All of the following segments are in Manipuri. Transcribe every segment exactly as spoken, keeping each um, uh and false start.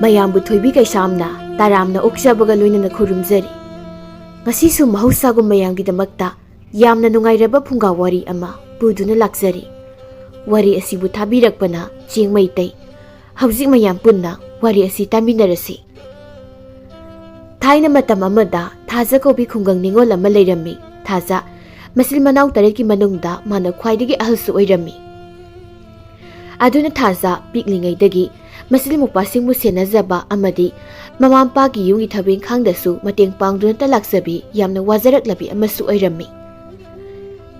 ꯃꯌꯥꯝꯕꯨ ꯊꯣꯏꯕꯤ ꯀꯩꯁꯥꯝꯅ ꯇꯔꯥꯝꯅ ꯑꯣꯛꯆꯕꯒ ꯂꯣꯏꯅꯅ ꯈꯨꯔꯨꯝꯖꯔꯤ꯫ ꯉꯁꯤꯁꯨ ꯃꯍꯧꯁꯥꯒꯨꯝ ꯃꯌꯥꯝꯒꯤꯗꯃꯛꯇ ꯌꯥꯝꯅ ꯅꯨꯡꯉꯥꯏꯔꯕ ꯐꯨꯡꯒꯥ ꯋꯥꯔꯤ ꯑꯃ ꯄꯨꯗꯨꯅ ꯂꯥꯛꯆꯔꯤ꯫ ꯋꯥꯔꯤ ꯑꯁꯤꯕꯨ ꯊꯥꯕꯤꯔꯛꯄꯅ ꯆꯦꯡ ꯃꯩꯇꯩ꯫ ꯍꯧꯖꯤꯛ ꯃꯌꯥꯝ ꯄꯨꯟꯅ ꯋꯥꯔꯤ ꯑꯁꯤ ꯇꯥꯃꯤꯟꯅꯔꯁꯤ꯫ ꯊꯥꯏꯅ ꯃꯇꯝ ꯑꯃꯗ ꯊꯥꯖ ꯀꯧꯕꯤ ꯈꯨꯡꯒꯪ ꯅꯤꯉꯣꯜ ꯑꯃ ꯂꯩꯔꯝꯃꯤ꯫ ꯊꯥꯖ ꯃꯆꯤꯟ ꯃꯅꯥꯎ ꯇꯔꯦꯠꯀꯤ ꯃꯅꯨꯡꯗ ꯃꯥꯅ ꯈ꯭ꯋꯥꯏꯗꯒꯤ ꯑꯍꯜꯁꯨ ꯑꯣꯏꯔꯝꯃꯤ꯫ ꯑꯗꯨꯅ ꯊꯥꯖ ꯄꯤꯛꯂꯤꯉꯩꯗꯒꯤ ꯃꯆꯤꯟ ꯃꯧꯄꯥꯁꯤꯡꯕꯨ ꯁꯦꯟꯅꯖꯕ ꯑꯃꯗꯤ ꯃꯃꯥ ꯃꯄꯥꯒꯤ ꯌꯨꯝꯒꯤ ꯊꯕꯛ ꯏꯪꯈꯥꯡꯗꯁꯨ ꯃꯇꯦꯡ ꯄꯥꯡꯗꯨꯅꯇ ꯂꯥꯛꯆꯕꯤ ꯌꯥꯝꯅ ꯋꯥꯖꯔꯛꯂꯕꯤ ꯑꯃꯁꯨ ꯑꯣꯏꯔꯝꯃꯤ꯫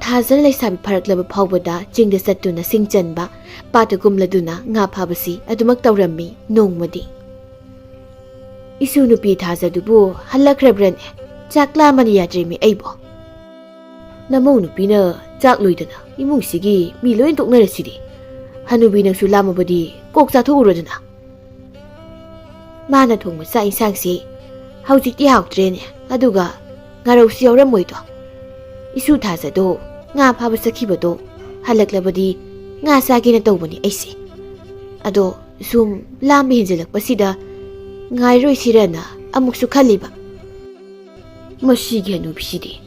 ꯊꯥꯖꯅ ꯂꯩꯁꯥꯕꯤ ꯐꯥꯔꯛꯂꯕ ꯐꯥꯎꯕꯗ ꯆꯤꯡꯗ ꯆꯠꯇꯨꯅ ꯁꯤꯡ ꯆꯟꯕ, ꯄꯥꯠꯇ ꯀꯨꯝꯂꯗꯨꯅ ꯉꯥ ꯐꯥꯕꯁꯤ ꯑꯗꯨꯃꯛ ꯇꯧꯔꯝꯃꯤ꯫ ꯅꯣꯡꯃꯗꯤ, "ꯏꯁꯨ ꯅꯨꯄꯤ ꯊꯥꯖꯗꯨꯕꯨ ꯍꯜꯂꯛꯈ꯭ꯔꯕ꯭ꯔꯅꯦ? ꯆꯥꯛ ꯂꯥꯝꯃꯅꯤ ꯌꯥꯗ꯭ꯔꯦꯃꯤ ꯑꯩꯕꯣ꯫ ꯅꯃꯧ ꯅꯨꯄꯤꯅ ꯆꯥꯛ ꯂꯣꯏꯗꯅ ꯏꯃꯨꯡꯁꯤꯒꯤ ꯃꯤ ꯂꯣꯏ ꯇꯣꯛꯅꯔꯁꯤꯗꯤ꯫ ꯍꯅꯨꯕꯤ ꯅꯪꯁꯨ ꯂꯥꯝꯃꯕꯗꯤ ꯀꯣꯛ ꯆꯥꯊꯣꯛꯎꯔꯗꯅ꯫ ꯃꯥꯅ ꯊꯣꯡꯕ ꯆꯥꯛ ꯏꯟꯁꯥꯡꯁꯤ ꯍꯧꯖꯤꯛꯇꯤ ꯍꯥꯎꯇ꯭ꯔꯦꯅꯦ, ꯑꯗꯨꯒ ꯉꯥꯔꯧꯁꯨ ꯌꯥꯎꯔꯝꯃꯣꯏꯗꯣ꯫ ꯏꯁꯨ ꯊꯥꯖꯗꯣ ꯉꯥ ꯐꯥꯕ ꯆꯠꯈꯤꯕꯗꯣ ꯍꯜꯂꯛꯂꯕꯗꯤ ꯉꯥ ꯆꯥꯒꯦꯅ ꯇꯧꯕꯅꯤ ꯑꯩꯁꯦ꯫ ꯑꯗꯣ ꯁꯨꯝ ꯂꯥꯝꯕ ꯍꯦꯟꯖꯜꯂꯛꯄꯁꯤꯗ ꯉꯥꯏꯔꯣꯏꯁꯤꯔꯅ ꯑꯃꯨꯛꯁꯨ ꯈꯜꯂꯤꯕ꯫ ꯃꯁꯤꯒꯤ ꯍꯅꯨꯕꯤꯁꯤꯗꯤ꯫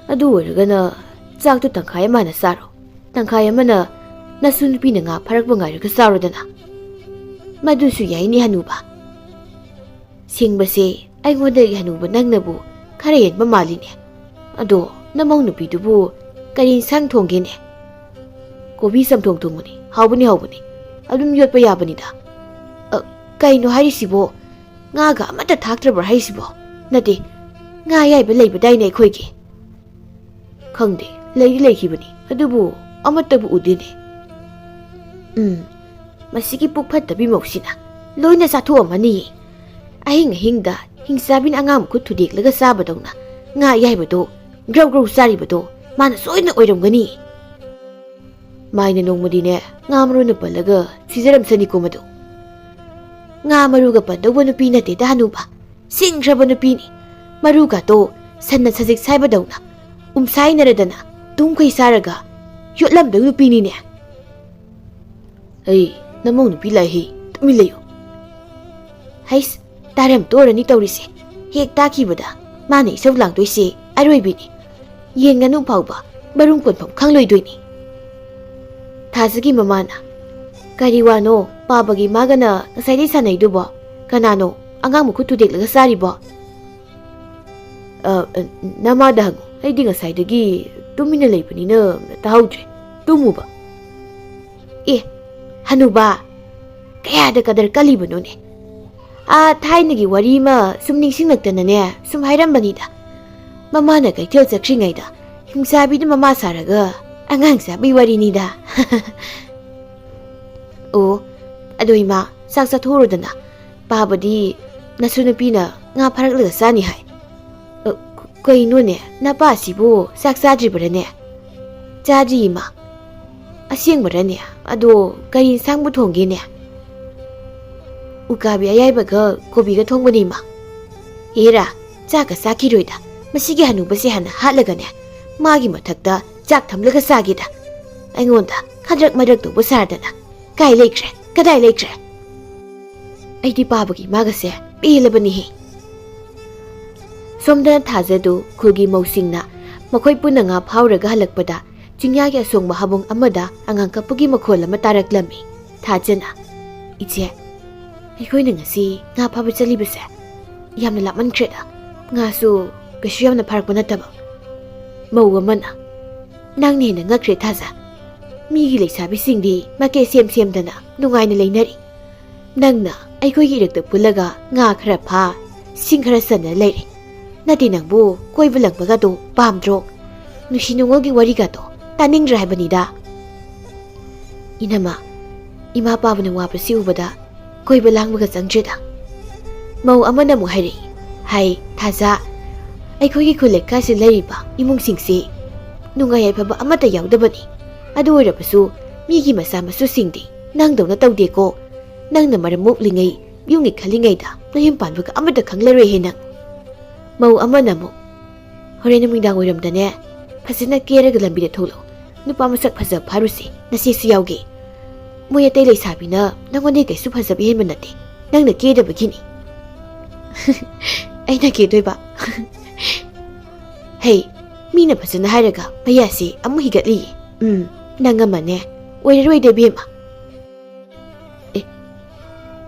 ꯑꯗꯨ ꯑꯣꯏꯔꯒꯅ ꯆꯥꯛꯇꯨ ꯇꯪꯈꯥꯏ ꯑꯃꯅ ꯆꯥꯔꯣ, ꯇꯪꯈꯥꯏ ꯑꯃꯅ ꯅꯁꯨ ꯅꯨꯄꯤꯅ ꯉꯥ ꯐꯥꯔꯛꯄ ꯉꯥꯏꯔꯒ ꯆꯥꯔꯣꯗꯅ꯫ ꯃꯗꯨꯁꯨ ꯌꯥꯏꯅꯦ ꯍꯅꯨꯕ꯫ ꯁꯤꯡꯕꯁꯦ ꯑꯩꯉꯣꯟꯗꯒꯤ ꯍꯅꯨꯕ ꯅꯪꯅꯕꯨ ꯈꯔ ꯍꯦꯟꯕ ꯃꯥꯜꯂꯤꯅꯦ꯫ ꯑꯗꯣ ꯅꯃꯧ ꯅꯨꯄꯤꯗꯨꯕꯨ ꯀꯔꯤ ꯏꯟꯁꯥꯡ ꯊꯣꯡꯒꯦꯅꯦ? ꯀꯣꯕꯤ ꯆꯝꯊꯣꯡ ꯊꯣꯡꯕꯅꯤ, ꯍꯥꯎꯕꯅꯤ ꯍꯥꯎꯕꯅꯤ꯫ ꯑꯗꯨꯝ ꯌꯣꯠꯄ ꯌꯥꯕꯅꯤꯗ꯫ ꯑ, ꯀꯩꯅꯣ ꯍꯥꯏꯔꯤꯁꯤꯕꯣ? ꯉꯥꯒ ꯑꯃꯠꯇ ꯊꯥꯛꯇ꯭ꯔꯕ꯭ꯔꯥ ꯍꯥꯏꯁꯤꯕꯣ? ꯅꯠꯇꯦ, ꯉꯥ ꯑꯌꯥꯏꯕ ꯂꯩꯕꯗꯥꯏꯅꯦ ꯑꯩꯈꯣꯏꯒꯤ? ꯈꯪꯗꯦ, ꯂꯩꯗꯤ ꯂꯩꯈꯤꯕꯅꯤ, ꯑꯗꯨꯕꯨ ꯑꯃꯠꯇꯕꯨ ꯎꯗꯦꯅꯦ꯫ ꯎꯝ, ꯃꯁꯤꯒꯤ ꯄꯨꯛ ꯐꯠꯇꯕꯤ ꯃꯧꯁꯤꯅ ꯂꯣꯏꯅ ꯆꯥꯊꯣꯛꯑꯝꯃꯅꯤꯌꯦ꯫ ꯑꯍꯤꯡ ꯑꯍꯤꯡꯗ ꯍꯤꯡꯆꯥꯕꯤꯅ ꯑꯉꯥꯡ ꯃꯈꯨꯠ ꯊꯨꯗꯦꯛꯂꯒ ꯆꯥꯕꯗꯧꯅ ꯉꯥ ꯑꯌꯥꯏꯕꯗꯣ ꯒ꯭ꯔꯧ ꯒ꯭ꯔꯧ ꯆꯥꯔꯤꯕꯗꯣ ꯃꯥꯅ ꯁꯣꯏꯗꯅ ꯑꯣꯏꯔꯝꯒꯅꯤ꯫ ꯃꯥꯏꯅ ꯅꯣꯡꯃꯗꯤꯅꯦ, ꯉꯥ ꯃꯔꯨꯅ ꯄꯜꯂꯒ ꯁꯤꯖꯔꯝꯁꯅꯤꯀꯣ ꯃꯗꯨ꯫ ꯉꯥ ꯃꯔꯨꯒ ꯄꯟꯗꯧꯕ ꯅꯨꯄꯤ ꯅꯠꯇꯦꯗ ꯍꯅꯨꯕ, ꯁꯤꯡꯈ꯭ꯔꯕ ꯅꯨꯄꯤꯅꯤ꯫ ꯃꯔꯨꯒꯇꯣ ꯁꯟꯅ ꯁꯖꯤꯛ ꯁꯥꯏꯕꯗꯧꯅ ꯎꯝꯁꯥꯏꯅꯔꯗꯅ ꯇꯨꯝꯈꯩ ꯁꯥꯔꯒ ꯌꯣꯠꯂꯝꯗꯧ ꯅꯨꯄꯤꯅꯤꯅꯦ꯫ ꯑꯩ ꯅꯃꯧ ꯅꯨꯄꯤ ꯂꯥꯛꯏ, ꯇꯨꯃꯤꯟ ꯂꯩꯌꯨ꯫ "ꯍꯩꯁ, ꯇꯥꯔꯝ ꯇꯣꯔꯅꯤ ꯇꯧꯔꯤꯁꯦ꯫ ꯍꯦꯛ ꯇꯥꯈꯤꯕꯗ ꯃꯥꯅ ꯏꯁꯧ ꯂꯥꯡꯗꯣꯏꯁꯦ ꯑꯔꯣꯏꯕꯤꯅꯤ꯫ ꯌꯦꯟ ꯉꯥꯅꯨ ꯐꯥꯎꯕ ꯃꯔꯨꯝ ꯀꯣꯟꯐꯝ ꯈꯪꯂꯣꯏꯗꯣꯏꯅꯤ"꯫ ꯊꯥꯖꯒꯤ ꯃꯃꯥꯅ, "ꯀꯔꯤ ꯋꯥꯅꯣ ꯄꯥꯕꯒꯤ ꯃꯥꯒꯅ ꯉꯁꯥꯏꯗꯩ ꯁꯥꯟꯅꯩꯗꯨꯕꯣ? ꯀꯅꯥꯅꯣ ꯑꯉꯥꯡ ꯃꯈꯨꯠ ꯊꯨꯗꯦꯛꯂꯒ ꯆꯥꯔꯤꯕꯣ?" "ꯑ, ꯑ, ꯅꯃꯥꯗ ꯍꯪꯉꯨ꯫ ꯑꯩꯗꯤ ꯉꯁꯥꯏꯗꯒꯤ ꯇꯨꯃꯤꯟꯅ ꯂꯩꯕꯅꯤꯅ ꯇꯥꯍꯧꯗ꯭ꯔꯦ꯫ ꯇꯨꯝꯃꯨꯕ꯫" "ꯑꯦ, ꯍꯅꯨꯕ, ꯀꯌꯥꯗ ꯀꯗꯔ ꯀꯜꯂꯤꯕꯅꯣꯅꯦ? ꯑꯥ, ꯊꯥꯏꯅꯒꯤ ꯋꯥꯔꯤ ꯑꯃ ꯁꯨꯝ ꯅꯤꯡꯁꯤꯡꯂꯛꯇꯅꯅꯦ, ꯁꯨꯝ ꯍꯥꯏꯔꯝꯕꯅꯤꯗ꯫ ꯃꯃꯥꯅ ꯀꯩꯊꯦꯜ ꯆꯠꯈ꯭ꯔꯤꯉꯩꯗ ꯍꯤꯡꯆꯥꯕꯤꯗ ꯃꯃꯥ ꯁꯥꯔꯒ ꯑꯉꯥꯡ ꯆꯥꯕꯤ ꯋꯥꯔꯤꯅꯤꯗ"꯫ "ꯑꯣ, ꯑꯗꯣ ꯏꯃꯥ, ꯆꯥꯛ ꯆꯥꯊꯣꯛꯎꯔꯣꯗꯅ꯫ ꯄꯥꯕꯗꯤ ꯅꯁꯨ ꯅꯨꯄꯤꯅ ꯉꯥ ꯐꯥꯔꯛꯂꯒ ꯆꯥꯅꯤ ꯍꯥꯏ"꯫ "ꯑ, ꯀꯩꯅꯣꯅꯦ, ꯅꯄꯥꯁꯤꯕꯨ ꯆꯥꯛ ꯆꯥꯗ꯭ꯔꯤꯕꯔꯅꯦ?" "ꯆꯥꯗ꯭ꯔꯤ, ꯏꯃꯥ"꯫ "ꯑꯁꯦꯡꯕꯔꯅꯦ? ꯑꯗꯣ ꯀꯔꯤ ꯏꯟꯁꯥꯡꯕꯨ ꯊꯣꯡꯒꯦꯅꯦ?" "ꯎꯀꯥꯕꯤ ꯑꯌꯥꯏꯕꯒ ꯀꯣꯕꯤꯒ ꯊꯣꯡꯕꯅꯤ, ꯏꯃꯥ"꯫ "ꯍꯦꯔꯥ, ꯆꯥꯛꯀ ꯆꯥꯈꯤꯔꯣꯏꯗ꯫ ꯃꯁꯤꯒꯤ ꯍꯅꯨꯕꯁꯦ ꯍꯥꯟꯅ ꯍꯥꯠꯂꯒꯅꯦ, ꯃꯥꯒꯤ ꯃꯊꯛꯇ ꯆꯥꯛ ꯊꯝꯂꯒ ꯆꯥꯒꯦꯗ꯫ ꯑꯩꯉꯣꯟꯗ ꯈꯗ꯭ꯔꯛ ꯃꯗ꯭ꯔꯛ ꯇꯧꯕ ꯁꯥꯔꯗꯅ꯫ ꯀꯥꯏ ꯂꯩꯈ꯭ꯔꯦ? ꯀꯗꯥꯏ ꯂꯩꯈ꯭ꯔꯦ? ꯑꯩꯗꯤ ꯄꯥꯕꯒꯤ ꯏꯃꯥꯒꯁꯦ ꯄꯦꯜꯂꯕꯅꯤꯍꯦ"꯫ ꯁꯣꯝꯗꯅ ꯊꯥꯖꯗꯨ ꯈꯨꯜꯒꯤ ꯃꯧꯁꯤꯡꯅ ꯃꯈꯣꯏ ꯄꯨꯟꯅ ꯉꯥ ꯐꯥꯎꯔꯒ ꯍꯜꯂꯛꯄꯗ, ꯆꯤꯡꯌꯥꯒꯤ ꯑꯁꯣꯡꯕ ꯍꯥꯕꯨꯡ ꯑꯃꯗ ꯑꯉꯥꯡ ꯀꯞꯄꯒꯤ ꯃꯈꯣꯜ ꯑꯃ ꯇꯥꯔꯛꯂꯝꯃꯤ꯫ ꯊꯥꯖꯅ, "ꯏꯆꯦ, ꯑꯩꯈꯣꯏꯅ ꯉꯁꯤ ꯉꯥ ꯐꯥꯕ ꯆꯠꯂꯤꯕꯁꯦ ꯌꯥꯝꯅ ꯂꯥꯞꯃꯟꯈ꯭ꯔꯦꯗ꯫ ꯉꯥꯁꯨ ꯀꯩꯁꯨ ꯌꯥꯝꯅ ꯐꯥꯔꯛꯄ ꯅꯠꯇꯕ"꯫ ꯃꯧ ꯑꯃꯅ, "ꯅꯪꯅ ꯍꯦꯟꯅ ꯉꯛꯈ꯭ꯔꯦ, ꯊꯥꯖ꯫ ꯃꯤꯒꯤ ꯂꯩꯁꯥꯕꯤꯁꯤꯡꯗꯤ ꯃꯀꯦ ꯁꯦꯝ ꯁꯦꯝꯗꯅ ꯅꯨꯡꯉꯥꯏꯅ ꯂꯩꯅꯔꯤ꯫ ꯅꯪꯅ ꯑꯩꯈꯣꯏꯒꯤ ꯏꯔꯛꯇ ꯄꯨꯜꯂꯒ ꯉꯥ ꯈꯔ ꯐꯥ, ꯁꯤꯡ ꯈꯔ ꯆꯟꯅ ꯂꯩꯔꯦ꯫ ꯅꯠꯇꯦ, ꯅꯪꯕꯨ ꯀꯣꯏꯕ ꯂꯪꯕꯒꯗꯣ ꯄꯥꯝꯗ꯭ꯔꯣ? ꯅꯨꯡꯁꯤ ꯅꯨꯡꯉꯣꯜꯒꯤ ꯋꯥꯔꯤꯒꯗꯣ ꯇꯥꯅꯤꯡꯗ꯭ꯔꯦ ꯍꯥꯏꯕꯅꯤꯗ"꯫ "ꯏꯅꯝꯃ, ꯏꯃꯥ ꯄꯥꯕꯅ ꯋꯥꯕꯁꯤ ꯎꯕꯗ ꯀꯣꯏꯕ ꯂꯥꯡꯕꯒ ꯆꯪꯗ꯭ꯔꯦꯗ"꯫ ꯃꯧ ꯑꯃꯅ ꯑꯃꯨꯛ ꯍꯥꯏꯔꯛꯏ, "ꯍꯥꯏ, ꯊꯥꯖ, ꯑꯩꯈꯣꯏꯒꯤ ꯈꯨꯜ ꯂꯩꯀꯥꯏꯁꯤꯗ ꯂꯩꯔꯤꯕ ꯏꯃꯨꯡꯁꯤꯡꯁꯤ ꯅꯨꯡꯉꯥꯏ ꯌꯥꯏꯐꯕ ꯑꯃꯠꯇ ꯌꯥꯎꯗꯕꯅꯤ꯫ ꯑꯗꯨ ꯑꯣꯏꯔꯕꯁꯨ ꯃꯤꯒꯤ ꯃꯆꯥ ꯃꯁꯨꯁꯤꯡꯗꯤ ꯅꯪꯗꯧꯅ ꯇꯧꯗꯦꯀꯣ꯫ ꯅꯪꯅ ꯃꯔꯝ ꯃꯣꯛꯂꯤꯉꯩ, ꯌꯨꯝꯒꯤ ꯈꯜꯂꯤꯉꯩꯗ ꯅꯌꯨꯝ ꯄꯥꯟꯕꯒ ꯑꯃꯠꯇ ꯈꯪꯂꯔꯣꯏꯍꯦ ꯅꯪ"꯫ ꯃꯧ ꯑꯃꯅ ꯑꯃꯨꯛ, "ꯍꯣꯔꯦꯟ ꯅꯨꯃꯤꯗꯥꯡ ꯋꯥꯏꯔꯝꯗꯅꯦ, ꯐꯖꯅ ꯀꯦꯔꯒ ꯂꯝꯕꯤꯗ ꯊꯣꯛꯂꯛꯎ꯫ ꯅꯨꯄꯥ ꯃꯁꯛ ꯐꯖꯕ ꯐꯥꯔꯨꯁꯤ, ꯅꯆꯦꯁꯨ ꯌꯥꯎꯒꯦ꯫ ꯃꯣꯏ ꯑꯇꯩ ꯂꯩꯁꯥꯕꯤꯅ ꯅꯉꯣꯟꯗꯩ ꯀꯩꯁꯨ ꯐꯖꯕ ꯍꯦꯟꯕ ꯅꯠꯇꯦ꯫ ꯅꯪꯅ ꯀꯦꯗꯕꯒꯤꯅꯤ꯫ ꯑꯩꯅ ꯀꯦꯗꯣꯏꯕ? ꯍꯩ, ꯃꯤꯅ ꯐꯖꯅ ꯍꯥꯏꯔꯒ ꯃꯌꯥꯁꯦ ꯑꯃꯨꯛ ꯍꯤꯒꯠꯂꯤꯌꯦ꯫ ꯎꯝ, ꯅꯪ ꯑꯃꯅꯦ, ꯑꯣꯏꯔꯔꯣꯏꯗ ꯏꯕꯦꯝꯃ꯫ ꯑꯦ,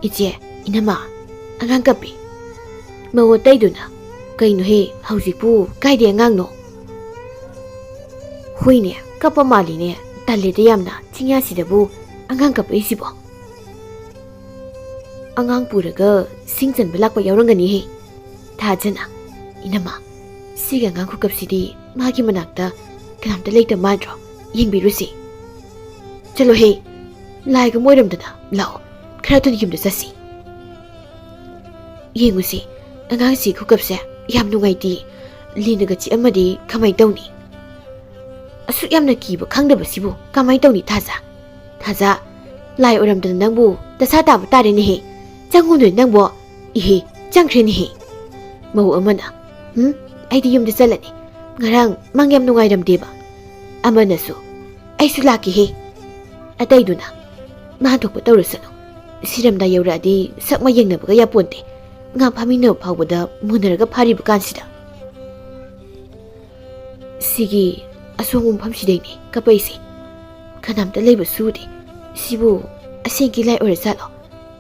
ꯏꯆꯦ, ꯏꯅꯝꯃ, ꯑꯉꯥꯡ ꯀꯞꯄꯤ꯫ ꯃꯧ ꯑꯇꯩꯗꯨꯅ, "ꯀꯩꯅꯣꯍꯦ, ꯍꯧꯖꯤꯛꯄꯨ ꯀꯥꯏꯗꯩ ꯑꯉꯥꯡꯅꯣ?" ꯍꯣꯏꯅꯦ, ꯀꯞꯄ ꯃꯥꯜꯂꯤꯅꯦ, ꯇꯜꯂꯦꯗ ꯌꯥꯝꯅ, ꯆꯤꯡꯌꯥꯁꯤꯗꯕꯨ ꯑꯉꯥꯡ ꯀꯞꯄꯛꯏꯁꯤꯕꯣ꯫ ꯑꯉꯥꯡ ꯄꯨꯔꯒ ꯁꯤꯡ ꯆꯟꯕ ꯂꯥꯛꯄ ꯌꯥꯎꯔꯝꯒꯅꯤꯍꯦ꯫ ꯊꯥꯖꯅ, ꯏꯅꯝꯃ, ꯁꯤꯒꯤ ꯑꯉꯥꯡ ꯈꯨꯀꯞꯁꯤꯗꯤ ꯃꯥꯒꯤ ꯃꯅꯥꯛꯇ ꯀꯅꯥꯝꯇ ꯂꯩꯇ ꯃꯥꯟꯗ꯭ꯔꯣ? ꯌꯦꯡꯕꯤꯔꯨꯁꯤ꯫ ꯆꯠꯂꯣꯍꯦ, ꯂꯥꯏꯒꯨꯝ ꯑꯣꯏꯔꯝꯗꯅ, ꯂꯥꯛꯑꯣ, ꯈꯔ ꯊꯨꯅ ꯌꯨꯝꯗ ꯆꯠꯁꯤ꯫ ꯌꯦꯡꯉꯨꯁꯤ, ꯑꯉꯥꯡꯁꯤ ꯈꯨꯀꯞꯁꯦ ꯌꯥꯝ ꯅꯨꯡꯉꯥꯏꯇꯦ, ꯂꯤꯟꯅꯒ ꯆꯤꯛꯑꯝꯃꯗꯤ ꯀꯃꯥꯏ ꯇꯧꯅꯤ? ꯑꯁꯨꯛ ꯌꯥꯝꯅ ꯀꯤꯕ ꯈꯪꯗꯕꯁꯤꯕꯨ ꯀꯃꯥꯏ ꯇꯧꯅꯤ, ꯊꯥꯖ? ꯊꯥꯖ, ꯂꯥꯏ ꯑꯣꯏꯔꯝꯗꯅ ꯅꯪꯕꯨ ꯗꯁꯥ ꯇꯥꯕ ꯇꯥꯔꯦꯅꯦꯍꯦ꯫ ꯆꯪꯉꯨꯅꯦ ꯅꯪꯕꯣ꯫ ꯏꯍꯦ, ꯆꯪꯈ꯭ꯔꯦꯅꯦꯍꯦ꯫ ꯃꯧ ꯑꯃꯅ, "ꯎꯝ, ꯑꯩꯗꯤ ꯌꯨꯝꯗ ꯆꯠꯂꯅꯤ꯫ ꯉꯔꯥꯡ ꯃꯪ ꯌꯥꯝ ꯅꯨꯡꯉꯥꯏꯔꯝꯗꯦꯕ"꯫ ꯑꯃꯅꯁꯨ, "ꯑꯩꯁꯨ ꯂꯥꯛꯀꯦꯍꯦ"꯫ ꯑꯇꯩꯗꯨꯅ, "ꯃꯥ ꯊꯣꯛꯄ ꯇꯧꯔꯁꯅꯨ꯫ ꯁꯤꯔꯝꯗꯥꯏ ꯌꯧꯔꯛꯑꯗꯤ ꯁꯛ ꯃꯥ ꯌꯦꯡꯅꯕꯒ ꯌꯥꯄꯣꯟꯇꯦ꯫ ꯉꯥ ꯐꯥꯃꯤꯟꯅꯕ ꯐꯥꯎꯕꯗ ꯃꯨꯟꯅꯔꯒ ꯐꯥꯔꯤꯕ ꯀꯥꯟꯁꯤꯗ"꯫ ꯁꯤꯒꯤ ꯑꯁꯣꯡꯕ ꯃꯐꯝꯁꯤꯗꯩꯅꯦ ꯀꯞꯄꯛꯏꯁꯦ꯫ ꯀꯅꯥꯝꯇ ꯂꯩꯕꯁꯨ ꯎꯗꯦ꯫ ꯁꯤꯕꯨ ꯑꯁꯦꯡꯀꯤ ꯂꯥꯏ ꯑꯣꯏꯔꯖꯥꯠꯂꯣ?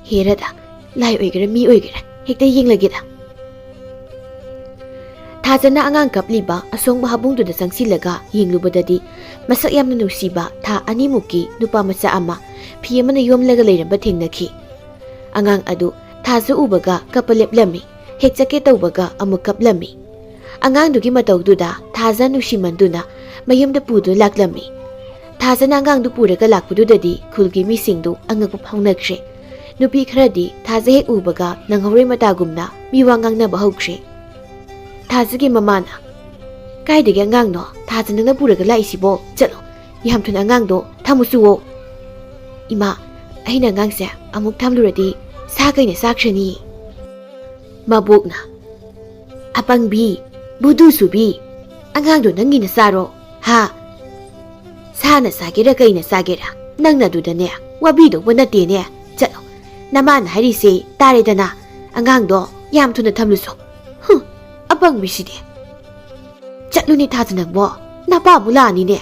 ꯍꯦꯔꯥꯗ, ꯂꯥꯏ ꯑꯣꯏꯒꯦꯔꯥ ꯃꯤ ꯑꯣꯏꯒꯦꯔꯥ, ꯍꯦꯛꯇ ꯌꯦꯡꯂꯒꯦꯗ꯫ ꯊꯥꯖꯅ ꯑꯉꯥꯡ ꯀꯞꯂꯤꯕ ꯑꯁꯣꯡꯕ ꯍꯥꯕꯨꯡꯗꯨꯗ ꯆꯪꯁꯤꯜꯂꯒ ꯌꯦꯡꯂꯨꯕꯗꯗꯤ, ꯃꯁꯛ ꯌꯥꯝꯅ ꯅꯨꯡꯁꯤꯕ ꯊꯥ ꯑꯅꯤꯃꯨꯛꯀꯤ ꯅꯨꯄꯥ ꯃꯆꯥ ꯑꯃ ꯐꯤ ꯑꯃꯅ ꯌꯣꯝꯂꯒ ꯂꯩꯔꯝꯕ ꯊꯦꯡꯅꯈꯤ꯫ ꯑꯉꯥꯡ ꯑꯗꯨ ꯊꯥꯖ ꯎꯕꯒ ꯀꯞꯄ ꯂꯦꯞꯂꯝꯃꯤ꯫ ꯍꯦꯛ ꯆꯠꯀꯦ ꯇꯧꯕꯒ ꯑꯃꯨꯛ ꯀꯞꯂꯝꯃꯤ꯫ ꯑꯉꯥꯡꯗꯨꯒꯤ ꯃꯇꯧꯗꯨꯗ ꯊꯥꯖ ꯅꯨꯡꯁꯤꯃꯟꯗꯨꯅ ꯃꯌꯨꯝꯗ ꯄꯨꯗꯨꯅ ꯂꯥꯛꯂꯝꯃꯤ꯫ ꯊꯥꯖꯅ ꯑꯉꯥꯡꯗꯨ ꯄꯨꯔꯒ ꯂꯥꯛꯄꯗꯨꯗꯗꯤ ꯈꯨꯜꯒꯤ ꯃꯤꯁꯤꯡꯗꯨ ꯑꯉꯛꯄ ꯐꯥꯎꯅꯈ꯭ꯔꯦ꯫ ꯅꯨꯄꯤ ꯈꯔꯗꯤ ꯊꯥꯖ ꯍꯦꯛ ꯎꯕꯒ ꯅꯪꯍꯧꯔꯣꯏ ꯃꯇꯥꯒꯨꯝꯅ ꯃꯤꯋꯥ ꯉꯥꯡꯅꯕ ꯍꯧꯈ꯭ꯔꯦ꯫ ꯊꯥꯖꯒꯤ ꯃꯃꯥꯅ, "ꯀꯥꯏꯗꯒꯤ ꯑꯉꯥꯡꯅꯣ ꯊꯥꯖ ꯅꯪꯅ ꯄꯨꯔꯒ ꯂꯥꯛꯏꯁꯤꯕꯣ? ꯆꯠꯂꯣ, ꯌꯥꯝ ꯊꯨꯅ ꯑꯉꯥꯡꯗꯣ ꯊꯝꯃꯨꯆꯨꯋꯣ"꯫ "ꯏꯃꯥ, ꯑꯩꯅ ꯑꯉꯥꯡꯁꯦ ꯑꯃꯨꯛ ꯊꯝꯂꯨꯔꯗꯤ ꯁꯥ ꯀꯩꯅ ꯆꯥꯈ꯭ꯔꯅꯤ"꯫ ꯃꯕꯣꯛꯅ, "ꯑꯄꯪꯕꯤ, ꯕꯨꯗꯨ ꯆꯨꯕꯤ, ꯑꯉꯥꯡꯗꯣ ꯅꯪꯒꯤ ꯅꯆꯥꯔꯣ? ꯍꯥ? ꯁꯥꯅ ꯆꯥꯒꯦꯔꯥ ꯀꯩꯅ ꯆꯥꯒꯦꯔꯥ, ꯅꯪꯅ ꯑꯗꯨꯗꯅꯦ ꯋꯥꯕꯤꯗꯧꯕ ꯅꯠꯇꯦꯅꯦ꯫ ꯆꯠꯂꯣ, ꯅꯃꯥꯅ ꯍꯥꯏꯔꯤꯁꯦ ꯇꯥꯔꯦꯗꯅ, ꯑꯉꯥꯡꯗꯣ ꯌꯥꯝ ꯊꯨꯅ ꯊꯝꯂꯨꯁꯣ꯫ ꯍꯨꯝ, ꯑꯄꯪꯕꯤꯁꯤꯗꯤ꯫ ꯆꯠꯂꯨꯅꯦ ꯊꯥꯖ ꯅꯪꯕꯣ, ꯅꯄꯥ ꯑꯃꯨꯛ ꯂꯥꯛꯑꯅꯤꯅꯦ꯫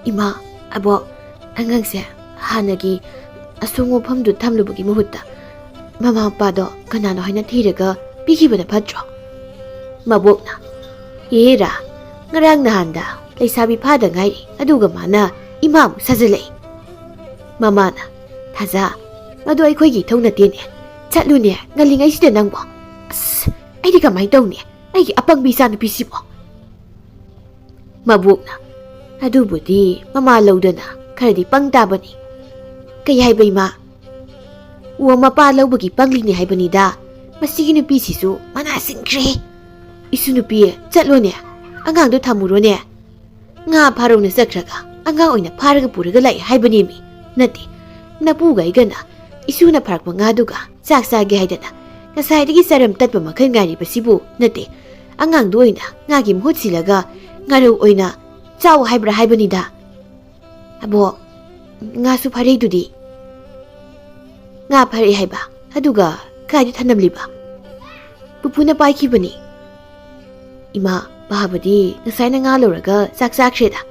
ꯏꯃꯥ, ꯑꯕꯣꯛ, ꯑꯉꯥꯡꯁꯦ ꯍꯥꯟꯅꯒꯤ ꯑꯁꯣꯡ ꯃꯐꯝꯗꯨ ꯊꯝꯂꯨꯕꯒꯤ ꯃꯍꯨꯠꯇ ꯃꯃꯥ ꯃꯄꯥꯗꯣ ꯀꯅꯥꯅꯣ ꯍꯥꯏꯅ ꯊꯤꯔꯒ ꯄꯤꯈꯤꯕꯅ ꯐꯠꯇ꯭ꯔꯣ? ꯃꯕꯣꯛꯅ, ꯍꯦꯔꯥ, ꯉꯔꯥꯡ ꯅꯍꯥꯟꯗ ꯂꯩꯁꯥꯕꯤ ꯐꯥꯗ ꯉꯥꯏꯔꯤ, ꯑꯗꯨꯒ ꯃꯥꯅ ꯏꯃꯥ ꯑꯃꯨꯛ ꯁꯥꯖꯤꯜꯂꯛꯏ꯫ ꯃꯃꯥꯅ, ꯊꯥꯖ, ꯃꯗꯨ ꯑꯩꯈꯣꯏꯒꯤ ꯏꯊꯧ ꯅꯠꯇꯦꯅꯦ꯫ ꯆꯠꯂꯨꯅꯦ, ꯉꯜꯂꯤꯉꯩꯁꯤꯗ ꯅꯪꯕꯣ꯫ ꯑꯁ, ꯑꯩꯗꯤ ꯀꯃꯥꯏꯅ ꯇꯧꯅꯤ? ꯑꯩꯒꯤ ꯑꯄꯪꯕꯤ ꯏꯆꯥꯅꯨꯄꯤꯁꯤꯕꯣ꯫ ꯃꯕꯣꯛꯅ, ꯑꯗꯨꯕꯨꯗꯤ ꯃꯃꯥ ꯂꯧꯗꯅ ꯈꯔꯗꯤ ꯄꯪ ꯇꯥꯕꯅꯤ꯫ ꯀꯩ ꯍꯥꯏꯕ ꯏꯃꯥ? ꯑꯣ, ꯃꯄꯥ ꯂꯧꯕꯒꯤ ꯄꯪꯂꯤꯅꯤ ꯍꯥꯏꯕꯅꯤꯗ꯫ ꯃꯁꯤꯒꯤ ꯅꯨꯄꯤꯁꯤꯁꯨ ꯃꯅꯥ ꯁꯤꯡꯈ꯭ꯔꯦ꯫ ꯏꯁꯨ ꯅꯨꯄꯤ, ꯆꯠꯂꯣꯅꯦ, ꯑꯉꯥꯡꯗꯣ ꯊꯝꯃꯨꯔꯣꯅꯦ꯫ ꯉꯥ ꯐꯥꯔꯧꯅ ꯆꯠꯈ꯭ꯔꯒ ꯑꯉꯥꯡ ꯑꯣꯏꯅ ꯐꯥꯔꯒ ꯄꯨꯔꯒ ꯂꯥꯛꯑꯦ ꯍꯥꯏꯕꯅꯦꯃꯤ꯫ ꯅꯠꯇꯦ, ꯅꯄꯨꯒ ꯑꯩꯒꯅ ꯏꯁꯨꯅ ꯐꯥꯔꯛꯄ ꯉꯥꯗꯨꯒ ꯆꯥꯛ ꯆꯥꯒꯦ ꯍꯥꯏꯗꯅ ꯉꯁꯥꯏꯗꯒꯤ ꯆꯔꯝ ꯇꯠꯄ ꯃꯈꯩ ꯉꯥꯏꯔꯤꯕꯁꯤꯕꯨ ꯅꯠꯇꯦ, ꯑꯉꯥꯡꯗꯨ ꯑꯣꯏꯅ ꯉꯥꯒꯤ ꯃꯍꯨꯠ ꯁꯤꯜꯂꯒ ꯉꯥꯔꯧ ꯑꯣꯏꯅ ꯆꯥꯎ ꯍꯥꯏꯕ꯭ꯔꯥ ꯍꯥꯏꯕꯅꯤꯗ꯫ ꯑꯕꯣ, ꯉꯥꯁꯨ ꯐꯥꯔꯛꯏꯗꯨꯗꯤ꯫ ꯉꯥ ꯐꯥꯔꯛꯑꯦ ꯍꯥꯏꯕ, ꯑꯗꯨꯒ ꯀꯥꯏꯗ ꯊꯅꯝꯂꯤꯕ? ꯄꯨꯄꯨꯅ ꯄꯥꯏꯈꯤꯕꯅꯤ꯫ ꯏꯃꯥ, ꯄꯥꯕꯗꯤ ꯉꯁꯥꯏꯅ ꯉꯥ ꯂꯧꯔꯒ ꯆꯥꯛ ꯆꯥꯈ꯭ꯔꯦꯗ꯫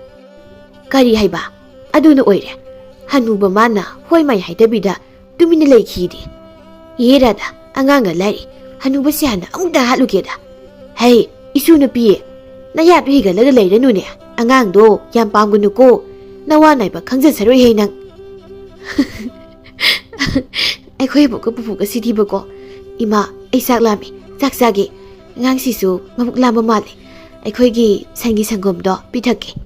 ꯀꯔꯤ ꯍꯥꯏꯕ? ꯑꯗꯨꯅ ꯑꯣꯏꯔꯦ꯫ ꯍꯅꯨꯕ ꯃꯥꯅ ꯍꯣꯏ ꯃꯥꯏ ꯍꯥꯏꯗꯕꯤꯗ ꯇꯨꯃꯤꯟꯅ ꯂꯩꯈꯤꯗꯤ꯫ ꯌꯦ ꯔꯥꯙꯥ, ꯑꯉꯥꯡꯒ ꯂꯥꯏꯔꯤ꯫ ꯍꯅꯨꯕꯁꯤ ꯍꯥꯟꯅ ꯑꯃꯨꯛꯇ ꯍꯥꯠꯂꯨꯒꯦꯗ꯫ ꯍꯩ, ꯏꯁꯨ ꯅꯨꯄꯤ, ꯅꯌꯥꯗꯨ ꯍꯤꯒꯠꯂꯒ ꯂꯩꯔꯅꯨꯅꯦ꯫ ꯑꯉꯥꯡꯗꯣ ꯌꯥꯝ ꯄꯥꯝꯒꯅꯨꯀꯣ꯫ ꯅꯋꯥ ꯅꯥꯏꯕ ꯈꯪꯖꯁꯔꯣꯏꯍꯦ ꯅꯪ꯫ ꯑꯩꯈꯣꯏ ꯏꯕꯣꯛꯀ ꯄꯨꯄꯨꯒ ꯁꯤꯗꯤꯕꯀꯣ꯫ ꯏꯃꯥ, ꯑꯩ ꯆꯥꯛ ꯂꯥꯝꯃꯤ, ꯆꯥꯛ ꯆꯥꯒꯦ꯫ ꯑꯉꯥꯡꯁꯤꯁꯨ ꯃꯕꯨꯛ ꯂꯥꯝꯕ ꯃꯥꯜꯂꯦ꯫ ꯑꯩꯈꯣꯏꯒꯤ ꯁꯟꯒꯤ ꯁꯪꯒꯣꯝꯗꯣ ꯄꯤꯊꯛꯀꯦ꯫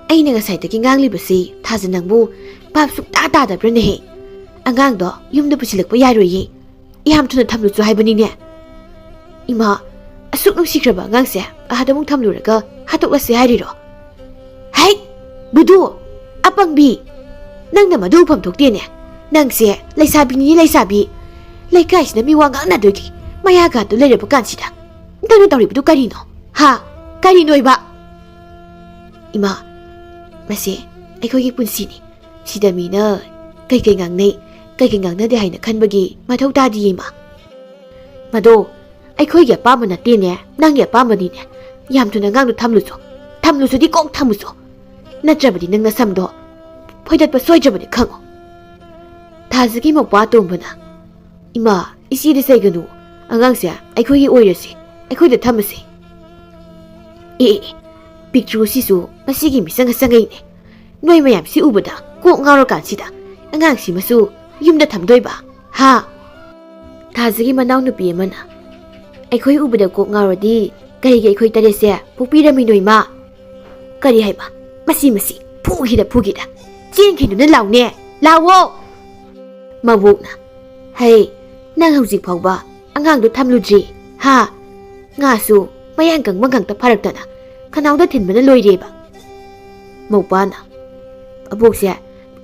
ꯑꯩꯅ ꯉꯁꯥꯏꯗꯒꯤ ꯉꯥꯡꯂꯤꯕꯁꯤ ꯊꯥꯖ ꯅꯪꯕꯨ ꯚꯥꯞ ꯁꯨꯛꯇꯥ ꯇꯥꯗꯕ꯭ꯔꯅꯦꯍꯦ? ꯑꯉꯥꯡꯗꯣ ꯌꯨꯝꯗ ꯄꯨꯁꯤꯜꯂꯛꯄ ꯌꯥꯔꯣꯏꯌꯦ꯫ ꯌꯥꯝ ꯊꯨꯅ ꯊꯝꯂꯨꯆꯣ ꯍꯥꯏꯕꯅꯤꯅꯦ꯫ ꯏꯃꯥ, ꯑꯁꯨꯛ ꯅꯨꯡꯁꯤꯈ꯭ꯔꯕ ꯑꯉꯥꯡꯁꯦ ꯑꯥꯗ ꯑꯃꯨꯛ ꯊꯝꯂꯨꯔꯒ ꯍꯥꯠꯇꯣꯛꯂꯁꯦ ꯍꯥꯏꯔꯤꯔꯣ? ꯍꯩ! ꯕꯨꯙꯨ! ꯑꯄꯪꯕꯤ! ꯅꯪꯅ ꯃꯗꯨ ꯎꯐꯝ ꯊꯣꯛꯇꯦꯅꯦ꯫ ꯅꯪꯁꯦ ꯂꯩꯁꯥꯕꯤꯅꯤ, ꯂꯩꯁꯥꯕꯤ꯫ ꯂꯩꯀꯥꯏꯁꯤꯗ ꯃꯤ ꯋꯥ ꯉꯥꯡꯅꯗꯣꯏꯒꯤ ꯃꯌꯥꯒꯥꯗꯨ ꯂꯩꯔꯕ ꯀꯥꯟꯁꯤꯗ ꯅꯪꯅ ꯇꯧꯔꯤꯕꯗꯨ ꯀꯔꯤꯅꯣ? ꯍꯥ? ꯀꯔꯤꯅꯣꯏꯕ? ꯏꯃꯥ, ꯃꯁꯦ ꯑꯩꯈꯣꯏꯒꯤ ꯄꯨꯟꯁꯤꯅꯤ꯫ ꯁꯤꯗ ꯃꯤꯅ ꯀꯩꯀꯩ ꯉꯥꯡꯅꯩ, ꯀꯩꯀꯩ ꯉꯥꯡꯅꯗꯦ ꯍꯥꯏꯅ ꯈꯟꯕꯒꯤ ꯃꯊꯧ ꯇꯥꯗꯤꯌꯦ, ꯏꯃꯥ꯫ ꯃꯗꯣ ꯑꯩꯈꯣꯏꯒꯤ ꯑꯄꯥꯝꯕ ꯅꯠꯇꯦꯅꯦ, ꯅꯪꯒꯤ ꯑꯄꯥꯝꯕꯅꯤꯅꯦ꯫ ꯌꯥꯝ ꯊꯨꯅ ꯑꯉꯥꯡꯗꯣ ꯊꯝꯂꯨꯆꯣ꯫ ꯊꯝꯂꯨꯆꯣꯗꯤ ꯀꯣꯛ ꯊꯝꯃꯨꯆꯣ꯫ ꯅꯠꯇ꯭ꯔꯕꯗꯤ ꯅꯪ ꯅꯁꯝꯗꯣ ꯐꯣꯏꯗꯠꯄ ꯁꯣꯏꯗ꯭ꯔꯕꯅꯤ ꯈꯪꯉꯨ꯫ ꯊꯥꯖꯒꯤ ꯃꯧꯄ꯭ꯋꯥ ꯑꯇꯣꯝꯕꯅ, "ꯏꯃꯥ, ꯏꯆꯦꯗ ꯆꯩꯒꯅꯨ꯫ ꯑꯉꯥꯡꯁꯦ ꯑꯩꯈꯣꯏꯒꯤ ꯑꯣꯏꯔꯁꯤ, ꯑꯩꯈꯣꯏꯗ ꯊꯝꯃꯁꯤ꯫" ꯑꯦ, ꯑꯦ, ꯑꯦ, ꯄꯤꯛꯇ꯭ꯔꯨꯁꯤꯁꯨ ꯃꯁꯤꯒꯤ ꯃꯤꯆꯪ ꯑꯆꯪꯉꯩꯅꯦ꯫ ꯅꯣꯏ ꯃꯌꯥꯝꯁꯤ ꯎꯕꯗ ꯀꯣꯛ ꯉꯥꯎꯔꯀꯥꯟꯁꯤꯗ ꯑꯉꯥꯡꯁꯤꯃꯁꯨ ꯌꯨꯝꯗ ꯊꯝꯗꯣꯏꯕ, ꯍꯥ? ꯊꯥꯖꯒꯤ ꯃꯅꯥꯎꯅꯨꯄꯤ ꯑꯃꯅ, "ꯑꯩꯈꯣꯏ ꯎꯕꯗ ꯀꯣꯛ ꯉꯥꯎꯔꯗꯤ ꯀꯔꯤꯒꯤ ꯑꯩꯈꯣꯏ ꯇꯔꯦꯠꯁꯦ ꯄꯣꯛꯄꯤꯔꯝꯃꯤꯅꯣ, ꯏꯃꯥ?" "ꯀꯔꯤ ꯍꯥꯏꯕ? ꯃꯁꯤ, ꯃꯁꯤ, ꯐꯨꯈꯤꯗ, ꯐꯨꯈꯤꯗ꯫ ꯆꯦꯟꯈꯤꯗꯨꯅ ꯂꯥꯎꯅꯦ, ꯂꯥꯎꯋꯣ!" ꯃꯕꯣꯛꯅ, "ꯍꯩ, ꯅꯪ ꯍꯧꯖꯤꯛ ꯐꯥꯎꯕ ꯑꯉꯥꯡꯗꯣ ꯊꯝꯂꯨꯗ꯭ꯔꯤ, ꯍꯥ? ꯉꯥꯁꯨ ꯃꯌꯥꯡ ꯀꯪꯕ ꯉꯥꯛꯇ ꯐꯥꯔꯛꯇꯅ ꯈꯅꯥꯎꯗ ꯊꯤꯟꯕꯅ ꯂꯣꯏꯔꯦꯕ꯫" ꯃꯧꯄꯥꯅ, "ꯑꯕꯣꯛꯁꯦ,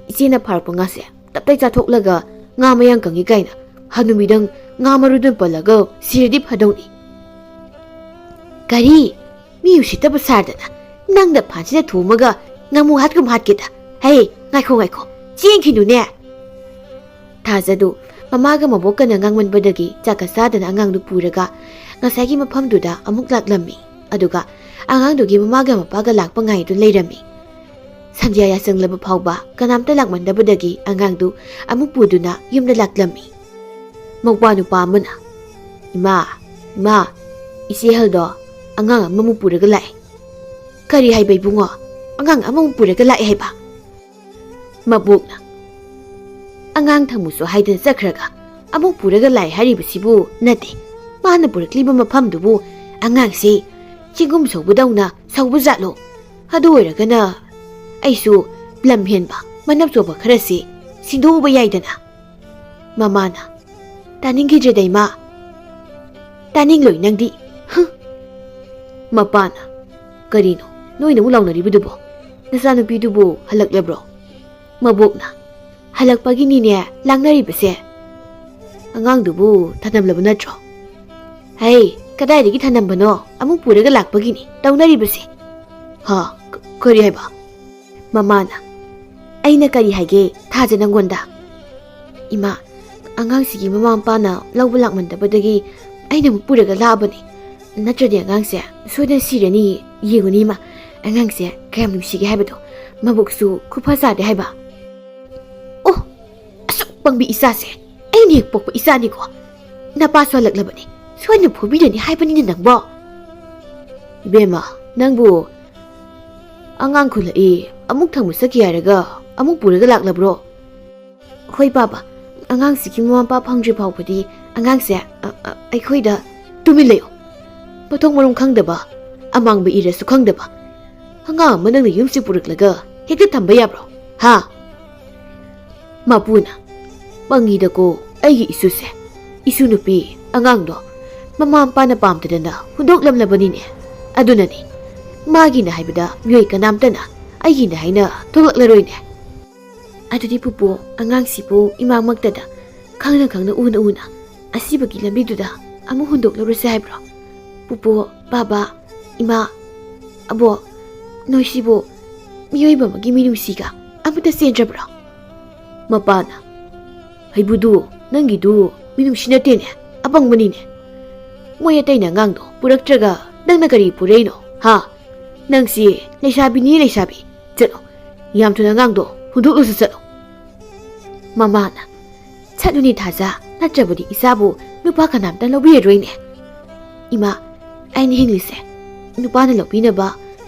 ꯏꯆꯦꯅ ꯐꯥꯔꯛꯄ ꯉꯥꯁꯦ ꯇꯞꯇꯥꯏ ꯆꯥꯊꯣꯛꯂꯒ ꯉꯥ ꯃꯌꯥꯡ ꯀꯪꯉꯤ ꯀꯥꯏꯅ ꯍꯅꯨꯕꯤꯗꯪ ꯉꯥ ꯃꯔꯨꯗꯨ ꯄꯜꯂꯒ ꯁꯤꯔꯗꯤ ꯐꯗꯧꯅꯤ꯫" "ꯀꯔꯤ? ꯃꯤ ꯎꯁꯤꯠꯇꯕ ꯁꯥꯗꯅ ꯅꯪꯗ ꯐꯥꯟꯁꯤꯗ ꯊꯣꯝꯃꯒ ꯉꯥꯃꯨ ꯍꯥꯠꯀꯨꯝ ꯍꯥꯠꯀꯦꯗ꯫ ꯍꯩ, ꯉꯥꯏꯈꯣ, ꯉꯥꯏꯈꯣ, ꯆꯦꯟꯈꯤꯅꯨꯅꯦ!" ꯊꯥꯖꯗꯨ ꯃꯃꯥꯒ ꯃꯕꯣꯛꯀꯅ ꯉꯥꯡꯃꯟꯕꯗꯒꯤ ꯆꯥꯛꯀ ꯆꯥꯗꯅ ꯑꯉꯥꯡꯗꯨ ꯄꯨꯔꯒ ꯉꯁꯥꯏꯒꯤ ꯃꯐꯝꯗꯨꯗ ꯑꯃꯨꯛ ꯂꯥꯛꯂꯝꯃꯤ꯫ ꯑꯗꯨꯒ ꯑꯉꯥꯡꯗꯨꯒꯤ ꯃꯃꯥꯒ ꯃꯄꯥꯒ ꯂꯥꯛꯄ ꯉꯥꯏꯗꯨꯅ ꯂꯩꯔꯝꯃꯤ꯫ ꯁꯟꯙ꯭ꯌꯥ ꯌꯥꯆꯪꯂꯕ ꯐꯥꯎꯕ ꯀꯅꯥꯝꯇ ꯂꯥꯛꯃꯟꯗꯕꯗꯒꯤ ꯑꯉꯥꯡꯗꯨ ꯑꯃꯨꯛ ꯄꯨꯗꯨꯅ ꯌꯨꯝꯗ ꯂꯥꯛꯂꯝꯃꯤ꯫ ꯃꯧꯄ꯭ꯋꯥ ꯅꯨꯄꯥ ꯑꯃꯅ, "ꯏꯃꯥ, ꯏꯃꯥ, ꯏꯆꯦ ꯍꯜꯗꯣ ꯑꯉꯥꯡ ꯑꯃꯃꯨꯛ ꯄꯨꯔꯒ ꯂꯥꯛꯑꯦ꯫" "ꯀꯔꯤ ꯍꯥꯏꯕ, ꯏꯕꯨꯡꯉꯣ? ꯑꯉꯥꯡ ꯑꯃꯃꯨꯛ ꯄꯨꯔꯒ ꯂꯥꯛꯑꯦ ꯍꯥꯏꯕ?" ꯃꯕꯣꯛꯅ, "ꯑꯉꯥꯡ ꯊꯝꯃꯨꯁꯨ ꯍꯥꯏꯗꯅ ꯆꯠꯈ꯭ꯔꯒ ꯑꯃꯨꯛ ꯄꯨꯔꯒ ꯂꯥꯛꯑꯦ ꯍꯥꯏꯔꯤꯕꯁꯤꯕꯨ ꯅꯠꯇꯦ꯫ ꯃꯥꯅ ꯄꯨꯔꯛꯂꯤꯕ ꯃꯐꯝꯗꯨꯕꯨ ꯑꯉꯥꯡꯁꯤ ꯆꯦꯡꯒꯨꯝ ꯁꯧꯕꯗꯧꯅ ꯁꯧꯕ ꯖꯥꯠꯂꯣ? ꯑꯗꯨ ꯑꯣꯏꯔꯒꯅ ꯑꯩꯁꯨ ꯂꯝ ꯍꯦꯟꯕ ꯃꯅꯞ ꯆꯣꯕ ꯈꯔꯁꯤ ꯁꯤꯟꯗꯣꯛꯎꯕ ꯌꯥꯏꯗꯅ꯫" ꯃꯃꯥꯅ, "ꯇꯥꯅꯤꯡꯈꯤꯗ꯭ꯔꯦꯗ, ꯏꯃꯥ꯫ ꯇꯥꯅꯤꯡꯂꯣꯏ ꯅꯪꯗꯤ꯫ ꯍꯨꯝ!" ꯃꯄꯥꯅ, "ꯀꯔꯤꯅꯣ, ꯅꯣꯏꯅ ꯑꯃꯨꯛ ꯂꯥꯎꯅꯔꯤꯕꯗꯨꯕꯣ? ꯅꯆꯥꯅꯨꯄꯤꯗꯨꯕꯨ ꯍꯜꯂꯛꯂꯕ꯭ꯔꯣ?" ꯃꯕꯣꯛꯅ, "ꯍꯜꯂꯛꯄꯒꯤꯅꯤꯅꯦ ꯂꯥꯡꯅꯔꯤꯕꯁꯦ꯫ ꯑꯉꯥꯡꯗꯨꯕꯨ ꯊꯅꯝꯂꯕ ꯅꯠꯇ꯭ꯔꯣ?" "ꯍꯩ, ꯀꯗꯥꯏꯗꯒꯤ ꯊꯅꯝꯕꯅꯣ? ꯑꯃꯨꯛ ꯄꯨꯔꯒ ꯂꯥꯛꯄꯒꯤꯅꯤ ꯇꯧꯅꯔꯤꯕꯁꯦ꯫" "ꯍꯥ? ꯀ-, ꯀꯔꯤ ꯍꯥꯏꯕ?" ꯃꯃꯥꯅ, ꯑꯩꯅ ꯀꯔꯤ ꯍꯥꯏꯒꯦ, ꯊꯥꯖ, ꯅꯪꯉꯣꯟꯗ? ꯏꯃꯥ, ꯑꯉꯥꯡꯁꯤꯒꯤ ꯃꯃꯥ ꯃꯄꯥꯅ ꯂꯧꯕ ꯂꯥꯛꯃꯟꯗꯕꯗꯒꯤ ꯑꯩꯅ ꯑꯃꯨꯛ ꯄꯨꯔꯒ ꯂꯥꯛꯑꯕꯅꯤ꯫ ꯅꯠꯇ꯭ꯔꯗꯤ ꯑꯉꯥꯡꯁꯦ ꯁꯣꯏꯗꯅ ꯁꯤꯔꯅꯤ꯫ ꯌꯦꯡꯉꯨꯅꯦ ꯏꯃꯥ, ꯑꯉꯥꯡꯁꯦ ꯀꯌꯥꯝ ꯅꯨꯡꯁꯤꯒꯦ ꯍꯥꯏꯕꯗꯣ, ꯃꯕꯨꯛꯁꯨ ꯈꯨꯐ ꯆꯥꯗꯦ ꯍꯥꯏꯕ꯫ ꯑꯣ, ꯑꯁꯨꯛ ꯄꯪꯕꯤ ꯏꯆꯥꯁꯦ ꯑꯩꯅ ꯍꯦꯛ ꯄꯣꯛꯄ ꯏꯆꯥꯅꯤꯀꯣ꯫ ꯅꯄꯥ ꯁꯣꯜꯂꯛꯂꯕꯅꯤ, ꯁꯣꯏꯗꯅ ꯐꯨꯕꯤꯔꯅꯤ ꯍꯥꯏꯕꯅꯤꯅ ꯅꯪꯕꯣ꯫ ꯏꯕꯦꯝꯃ, ꯅꯪꯕꯨ ꯑꯉꯥꯡ ꯈꯨꯜꯂꯛꯏ, ꯑꯃꯨꯛ ꯊꯪꯕ ꯆꯠꯈꯤ ꯍꯥꯏꯔꯒ ꯑꯃꯨꯛ ꯄꯨꯔꯒ ꯂꯥꯛꯂꯕ꯭ꯔꯣ? ꯍꯣꯏ ꯄꯥꯕ, ꯑꯉꯥꯡꯁꯤꯒꯤ ꯃꯃꯥ ꯃꯄꯥ ꯐꯪꯗ꯭ꯔꯤ ꯐꯥꯎꯕꯗꯤ ꯑꯉꯥꯡꯁꯦ, ꯑ, ꯑ, ꯑꯩꯈꯣꯏꯗ꯫ ꯇꯨꯃꯤꯟ ꯂꯩꯌꯨ꯫ ꯃꯊꯣꯡ ꯃꯔꯝ ꯈꯪꯗꯕ, ꯑꯃꯥꯡꯕ ꯏꯔꯁꯨ ꯈꯪꯗꯕ ꯑꯉꯥꯡ ꯑꯃ ꯅꯪꯅ ꯌꯨꯝꯁꯤ ꯄꯨꯔꯛꯂꯒ ꯍꯦꯛꯇ ꯊꯝꯕ ꯌꯥꯕ꯭ꯔꯣ? ꯍꯥ? ꯃꯄꯨꯅ, ꯄꯪꯉꯤꯗꯀꯣ ꯑꯩꯒꯤ ꯏꯁꯨꯁꯦ꯫ ꯏꯁꯨ ꯅꯨꯄꯤ ꯑꯉꯥꯡꯗꯣ ꯃꯃꯥ ꯃꯄꯥꯅ ꯄꯥꯝꯗꯗꯅ ꯍꯨꯟꯗꯣꯛꯂꯝꯂꯕꯅꯤꯅꯦ꯫ ꯑꯗꯨꯅꯅꯦ ꯃꯥꯒꯤꯅ ꯍꯥꯏꯕꯗ ꯃꯤꯑꯣꯏ ꯀꯅꯥꯝꯇꯅ ꯑꯩꯒꯤꯅ ꯍꯥꯏꯅ ꯊꯣꯛꯂꯛꯂꯔꯣꯏꯅꯦ꯫ ꯑꯗꯨꯗꯤ ꯄꯨꯄꯨ, ꯑꯉꯥꯡꯁꯤꯕꯨ ꯏꯃꯥꯃꯛꯇꯗ ꯈꯪꯅ ꯈꯪꯅ ꯎꯅ ꯎꯅ ꯑꯁꯤꯕꯒꯤ ꯂꯝꯕꯤꯗꯨꯗ ꯑꯃꯨꯛ ꯍꯨꯟꯗꯣꯛꯂꯨꯔꯁꯦ ꯍꯥꯏꯕ꯭ꯔꯣ? ꯄꯨꯄꯨ, ꯕꯥꯕꯥ, ꯏꯃꯥ, ꯑꯕꯣꯛ, ꯅꯣꯏꯁꯤꯕꯨ ꯃꯤꯑꯣꯏꯕ ꯑꯃꯒꯤ ꯃꯤꯅꯨꯡꯁꯤꯒ ꯑꯃꯠꯇ ꯆꯦꯟꯗ꯭ꯔꯕ꯭ꯔꯣ? ꯃꯄꯥꯅ, ꯍꯩꯕꯨꯗꯨ, ꯅꯪꯒꯤꯗꯨ ꯃꯤꯅꯨꯡꯁꯤ ꯅꯠꯇꯦꯅꯦ, ꯑꯄꯪꯕꯅꯤꯅꯦ꯫ ꯃꯣꯏ ꯑꯇꯩꯅ ꯑꯉꯥꯡꯗꯣ ꯄꯨꯔꯛꯇ꯭ꯔꯒ ꯅꯪꯅ ꯀꯔꯤ ꯄꯨꯔꯛꯏꯅꯣ, ꯍꯥ? ꯅꯪꯁꯤ ꯂꯩꯁꯥꯕꯤꯅꯤ, ꯂꯩꯁꯥꯕꯤ꯫ ꯆꯠꯂꯣ, ꯌꯥꯝ ꯊꯨꯅ ꯑꯉꯥꯡꯗꯣ ꯍꯨꯟꯗꯣꯛꯂꯨꯁꯨ ꯆꯠꯂꯣ꯫ ꯃꯃꯥꯅ, ꯆꯠꯂꯨꯅꯦ ꯊꯥꯖ, ꯅꯠꯇ꯭ꯔꯕꯗꯤ ꯏꯆꯥꯕꯨ ꯅꯨꯄꯥ ꯀꯅꯥꯝꯇ ꯂꯧꯕꯤꯔꯔꯣꯏꯅꯦ꯫ ꯏꯃꯥ, ꯑꯩꯅ ꯍꯤꯡꯂꯤꯁꯦ ꯅꯨꯄꯥꯅ ꯂꯧꯕꯤꯅꯕ,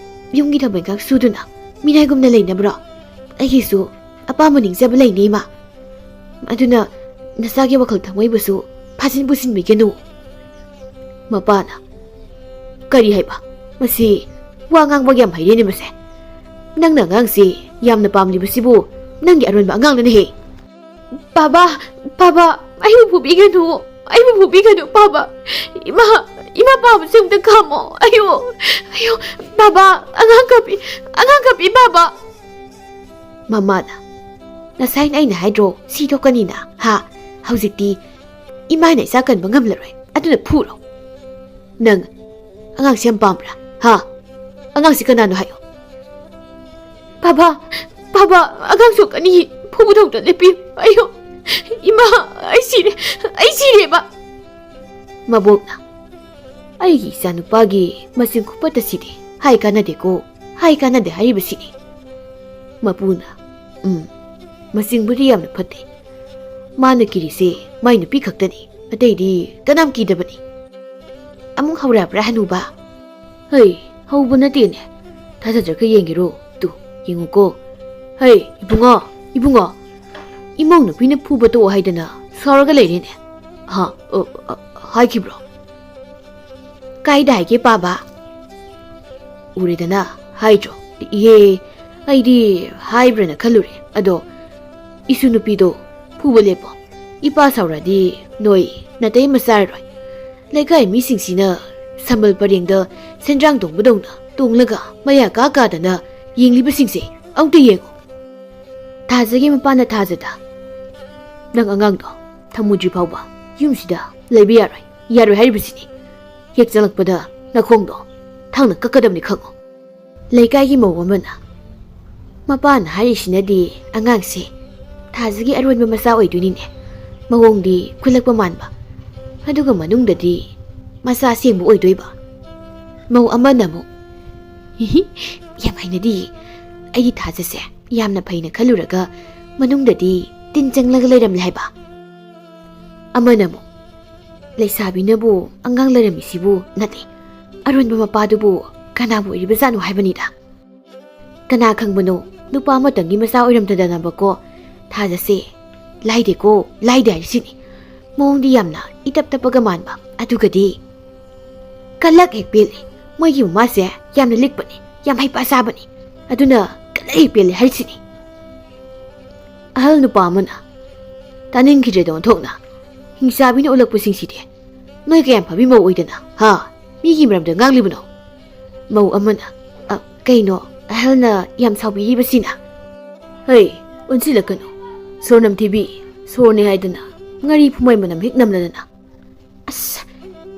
ꯌꯨꯝꯒꯤ ꯊꯕꯛ ꯏꯪꯈꯥꯡ ꯁꯨꯗꯨꯅ ꯃꯤꯅꯥꯏꯒꯨꯝꯅ ꯂꯩꯅꯕ꯭ꯔꯣ? ꯑꯩꯒꯤꯁꯨ ꯑꯄꯥꯝꯕ ꯅꯤꯡꯖꯕ ꯂꯩꯅꯦ ꯏꯃꯥ꯫ ꯑꯗꯨꯅ ꯅꯆꯥꯒꯤ ꯋꯥꯈꯜ ꯊꯃꯣꯏꯕꯨꯁꯨ ꯐꯥꯖꯤꯟ ꯄꯨꯁꯤꯟꯕꯤꯒꯅꯨ꯫ ꯃꯄꯥꯅ, ꯀꯔꯤ ꯍꯥꯏꯕ? ꯃꯁꯤ ꯋꯥ ꯉꯥꯡꯕ ꯌꯥꯝ ꯍꯩꯔꯦꯅꯦ ꯃꯁꯦ꯫ ꯅꯪꯅ ꯑꯉꯥꯡꯁꯤ ꯌꯥꯝꯅ ꯄꯥꯝꯂꯤꯕꯁꯤꯕꯨ ꯅꯪꯒꯤ ꯑꯔꯣꯟꯕ ꯑꯉꯥꯡꯅꯅꯦꯍꯦ꯫ ꯕꯥꯕꯥ, ꯕꯥꯕꯥ, ꯑꯩꯕꯨ ꯐꯨꯕꯤꯒꯅꯨ, ꯑꯩꯕꯨ ꯐꯨꯕꯤꯒꯅꯨ, ꯕꯥꯕꯥ꯫ ꯏꯃꯥ, ꯏꯃꯥ ꯄꯥꯕꯁꯦ ꯑꯝꯇ ꯈꯥꯝꯃꯣ꯫ ꯑꯌꯣ, ꯑꯌꯣ, ꯕꯥꯕꯥ, ꯑꯉꯥꯡ ꯀꯥꯞꯄꯤ, ꯑꯉꯥꯡ ꯀꯥꯞꯄꯤ, ꯕꯥꯕꯥ꯫ ꯃꯃꯥꯅ, ꯉꯁꯥꯏꯅ ꯑꯩꯅ ꯍꯥꯏꯗ꯭ꯔꯣ ꯁꯤ ꯊꯣꯛꯀꯅꯤꯅ, ꯍꯥ? ꯍꯧꯖꯤꯛꯇꯤ ꯏꯃꯥꯅ ꯏꯆꯥ ꯀꯟꯕ ꯉꯝꯂꯔꯣꯏ, ꯑꯗꯨꯅ ꯐꯨꯔꯣ꯫ ꯅꯪ ꯑꯉꯥꯡꯁꯤ ꯌꯥꯝ ꯄꯥꯝꯕ꯭ꯔꯥ, ꯍꯥ? ꯑꯉꯥꯡꯁꯤ ꯀꯅꯥꯅꯣ ꯍꯥꯏꯌꯣ꯫ ꯕꯥꯕꯥ, ꯑꯕ, ꯑꯉꯥꯡ ꯁꯣꯛꯀꯅꯤ, ꯐꯨꯕꯗꯧꯗ ꯂꯦꯞꯄꯤꯌꯨ꯫ ꯑꯌꯣ, ꯏꯃꯥ, ꯑꯩ ꯁꯤꯔꯦ, ꯑꯩ ꯁꯤꯔꯦꯕ꯫ ꯃꯕꯣꯛꯅ, "ꯑꯩꯒꯤ ꯏꯆꯥꯅꯨꯄꯥꯒꯤ ꯃꯆꯤꯡ ꯈꯨꯐꯠꯇꯁꯤꯗꯤ ꯍꯥꯏ ꯀꯥꯟꯅꯗꯦꯀꯣ, ꯍꯥꯏ ꯀꯥꯟꯅꯗꯦ ꯍꯥꯏꯔꯤꯕꯁꯤꯅꯤ꯫" ꯃꯄꯨꯅ, "ꯎꯝ, ꯃꯆꯤꯡꯕꯨꯗꯤ ꯌꯥꯝꯅ ꯐꯠꯇꯦ꯫ ꯃꯥꯅ ꯀꯤꯔꯤꯁꯦ ꯃꯥꯏ ꯅꯨꯄꯤ ꯈꯛꯇꯅꯤ, ꯑꯇꯩꯗꯤ ꯀꯅꯥꯝ ꯀꯤꯗꯕꯅꯤ꯫" ꯑꯃꯨꯛ ꯍꯧꯔꯛꯑꯕ꯭ꯔꯥ, ꯍꯅꯨꯕ? "ꯍꯩ, ꯍꯧꯕ ꯅꯠꯇꯦꯅꯦ꯫ ꯊꯥꯖꯗ꯭ꯔꯒ ꯌꯦꯡꯒꯦꯔꯣ? ꯇꯨ, ꯌꯦꯡꯉꯨꯀꯣ꯫ ꯍꯩ, ꯏꯕꯨꯡꯉꯣ, ꯏꯕꯨꯡꯉꯣ, ꯏꯃꯧ ꯅꯨꯄꯤꯅ ꯐꯨꯕ ꯇꯣꯛꯑꯣ ꯍꯥꯏꯗꯅ ꯁꯥꯎꯔꯒ ꯂꯩꯔꯦꯅꯦ꯫ ꯍꯥ, ꯑ, ꯑ, ꯍꯥꯏꯈꯤꯕ꯭ꯔꯣ?" "ꯀꯥꯏꯗ ꯍꯥꯏꯒꯦ, ꯄꯥꯕ?" "ꯎꯔꯦꯗꯅ, ꯍꯥꯏꯗ꯭ꯔꯣ?" "ꯏꯍꯦ, ꯑꯩꯗꯤ ꯍꯥꯏꯕ꯭ꯔꯅ ꯈꯜꯂꯨꯔꯦ꯫ ꯑꯗꯣ ꯏꯁꯨ ꯅꯨꯄꯤꯗꯣ ꯐꯨꯕ ꯂꯦꯞꯄꯣ꯫ ꯏꯄꯥ ꯁꯥꯎꯔꯗꯤ ꯅꯣꯏ ꯅꯥꯇꯩ ꯑꯃ ꯆꯥꯔꯔꯣꯏ꯫ ꯂꯩꯀꯥꯏ ꯃꯤꯁꯤꯡꯁꯤꯅ ꯁꯝꯕꯜ ꯄꯔꯦꯡꯗ ꯁꯦꯟꯗ꯭ꯔꯥꯡ ꯇꯣꯡꯕꯗꯧꯅ ꯇꯣꯡꯂꯒ ꯃꯌꯥ ꯀꯥ ꯀꯥꯗꯅ ꯌꯦꯡꯂꯤꯕꯁꯤꯡꯁꯦ ꯑꯝꯇ ꯌꯦꯡꯉꯨ꯫" ꯊꯥꯖꯒꯤ ꯃꯄꯥꯅ ꯊꯥꯖꯗ, "ꯅꯪ ꯑꯉꯥꯡꯗꯣ ꯊꯝꯃꯨꯗ꯭ꯔꯤ ꯐꯥꯎꯕ ꯌꯨꯝꯁꯤꯗ ꯂꯩꯕ ꯌꯥꯔꯣꯏ, ꯌꯥꯔꯣꯏ ꯍꯥꯏꯔꯤꯕꯁꯤꯅꯤ꯫ ꯍꯦꯛ ꯆꯪꯂꯛꯄꯗ ꯅꯈꯣꯡꯗꯣ ꯊꯥꯡꯅ ꯀꯛꯀꯗꯕꯅꯤ, ꯈꯪꯉꯨ꯫" ꯂꯩꯀꯥꯏꯒꯤ ꯃꯧ ꯑꯃꯅ, "ꯃꯄꯥꯅ ꯍꯥꯏꯔꯤꯁꯤꯅꯗꯤ ꯑꯉꯥꯡꯁꯦ ꯊꯥꯖꯒꯤ ꯑꯔꯣꯟꯕ ꯃꯆꯥ ꯑꯣꯏꯗꯣꯏꯅꯤꯅꯦ꯫ ꯃꯑꯣꯡꯗꯤ ꯈꯨꯜꯂꯛꯄ ꯃꯥꯟꯕ, ꯑꯗꯨꯒ ꯃꯅꯨꯡꯗꯗꯤ ꯃꯆꯥ ꯑꯁꯦꯡꯕ ꯑꯣꯏꯗꯣꯏꯕ꯫" ꯃꯧ ꯑꯃꯅ ꯑꯃꯨꯛ, "ꯌꯥꯝ ꯍꯩꯅꯗꯤꯌꯦ꯫ ꯑꯩꯒꯤ ꯊꯥꯖꯁꯦ ꯌꯥꯝꯅ ꯐꯩꯅ ꯈꯜꯂꯨꯔꯒ ꯃꯅꯨꯡꯗꯗꯤ ꯇꯤꯟ ꯆꯪꯂꯒ ꯂꯩꯔꯝꯂꯦ ꯍꯥꯏꯕ꯫" ꯑꯃꯅ ꯑꯃꯨꯛ, "ꯂꯩꯁꯥꯕꯤꯅꯕꯨ ꯑꯉꯥꯡ ꯂꯩꯔꯝꯃꯤꯁꯤꯕꯨ ꯅꯠꯇꯦ, ꯑꯔꯣꯟꯕ ꯃꯄꯥꯗꯨꯕꯨ ꯀꯅꯥꯕꯨ ꯑꯣꯏꯔꯤꯕꯖꯥꯠꯅꯣ ꯍꯥꯏꯕꯅꯤꯗ꯫ ꯀꯅꯥ ꯈꯪꯕꯅꯣ, ꯅꯨꯄꯥ ꯑꯃꯇꯪꯒꯤ ꯃꯆꯥ ꯑꯣꯏꯔꯝꯗꯗꯅꯕꯀꯣ꯫ ꯊꯥꯖꯁꯦ ꯂꯥꯏꯗꯦꯀꯣ, ꯂꯥꯏꯗꯦ ꯍꯥꯏꯔꯤꯁꯤꯅꯤ꯫ ꯃꯑꯣꯡꯗꯤ ꯌꯥꯝꯅ ꯏꯇꯞ ꯇꯞꯄꯒ ꯃꯥꯟꯕ, ꯑꯗꯨꯒꯗꯤ ꯀꯂꯛ ꯍꯦꯛ ꯄꯦꯜꯂꯤ꯫ ꯃꯣꯏꯒꯤ ꯃꯃꯥꯁꯦ ꯌꯥꯝꯅ ꯂꯤꯛꯄꯅꯤ, ꯌꯥꯝ ꯍꯩꯄꯥ ꯁꯥꯕꯅꯤ, ꯑꯗꯨꯅ ꯀꯂꯛ ꯍꯦꯛ ꯄꯦꯜꯂꯤ ꯍꯥꯏꯔꯤꯁꯤꯅꯤ꯫" ꯑꯍꯜ ꯅꯨꯄꯥ ꯑꯃꯅ, "ꯇꯥꯅꯤꯡꯈꯤꯗ꯭ꯔꯦꯗ ꯑꯣꯟꯊꯣꯛꯅ꯫ ꯍꯤꯡꯆꯥꯕꯤꯅ ꯎꯠꯂꯛꯄꯁꯤꯡꯁꯤꯗꯤ꯫ ꯅꯣꯏ ꯀꯌꯥꯝ ꯐꯕꯤ ꯃꯧ ꯑꯣꯏꯗꯅ, ꯍꯥ? ꯃꯤꯒꯤ ꯃꯔꯝꯗ ꯉꯥꯡꯂꯤꯕꯅꯣ?" ꯃꯧ ꯑꯃꯅ, "ꯑ, ꯀꯩꯅꯣ, ꯑꯍꯜꯅ ꯌꯥꯝ ꯁꯥꯎꯕꯤꯔꯤꯕꯁꯤꯅ?" "ꯍꯩ, ꯑꯣꯟꯁꯤꯜꯂꯛꯀꯅꯨ꯫ ꯁꯣꯔ ꯅꯝꯊꯤꯕꯤ, ꯁꯣꯔꯅꯦ ꯍꯥꯏꯗꯅ ꯉꯥꯔꯤ ꯐꯨꯃꯥꯏ ꯃꯅꯝ ꯍꯦꯛ ꯅꯝꯂꯗꯅ꯫" ꯑꯁ,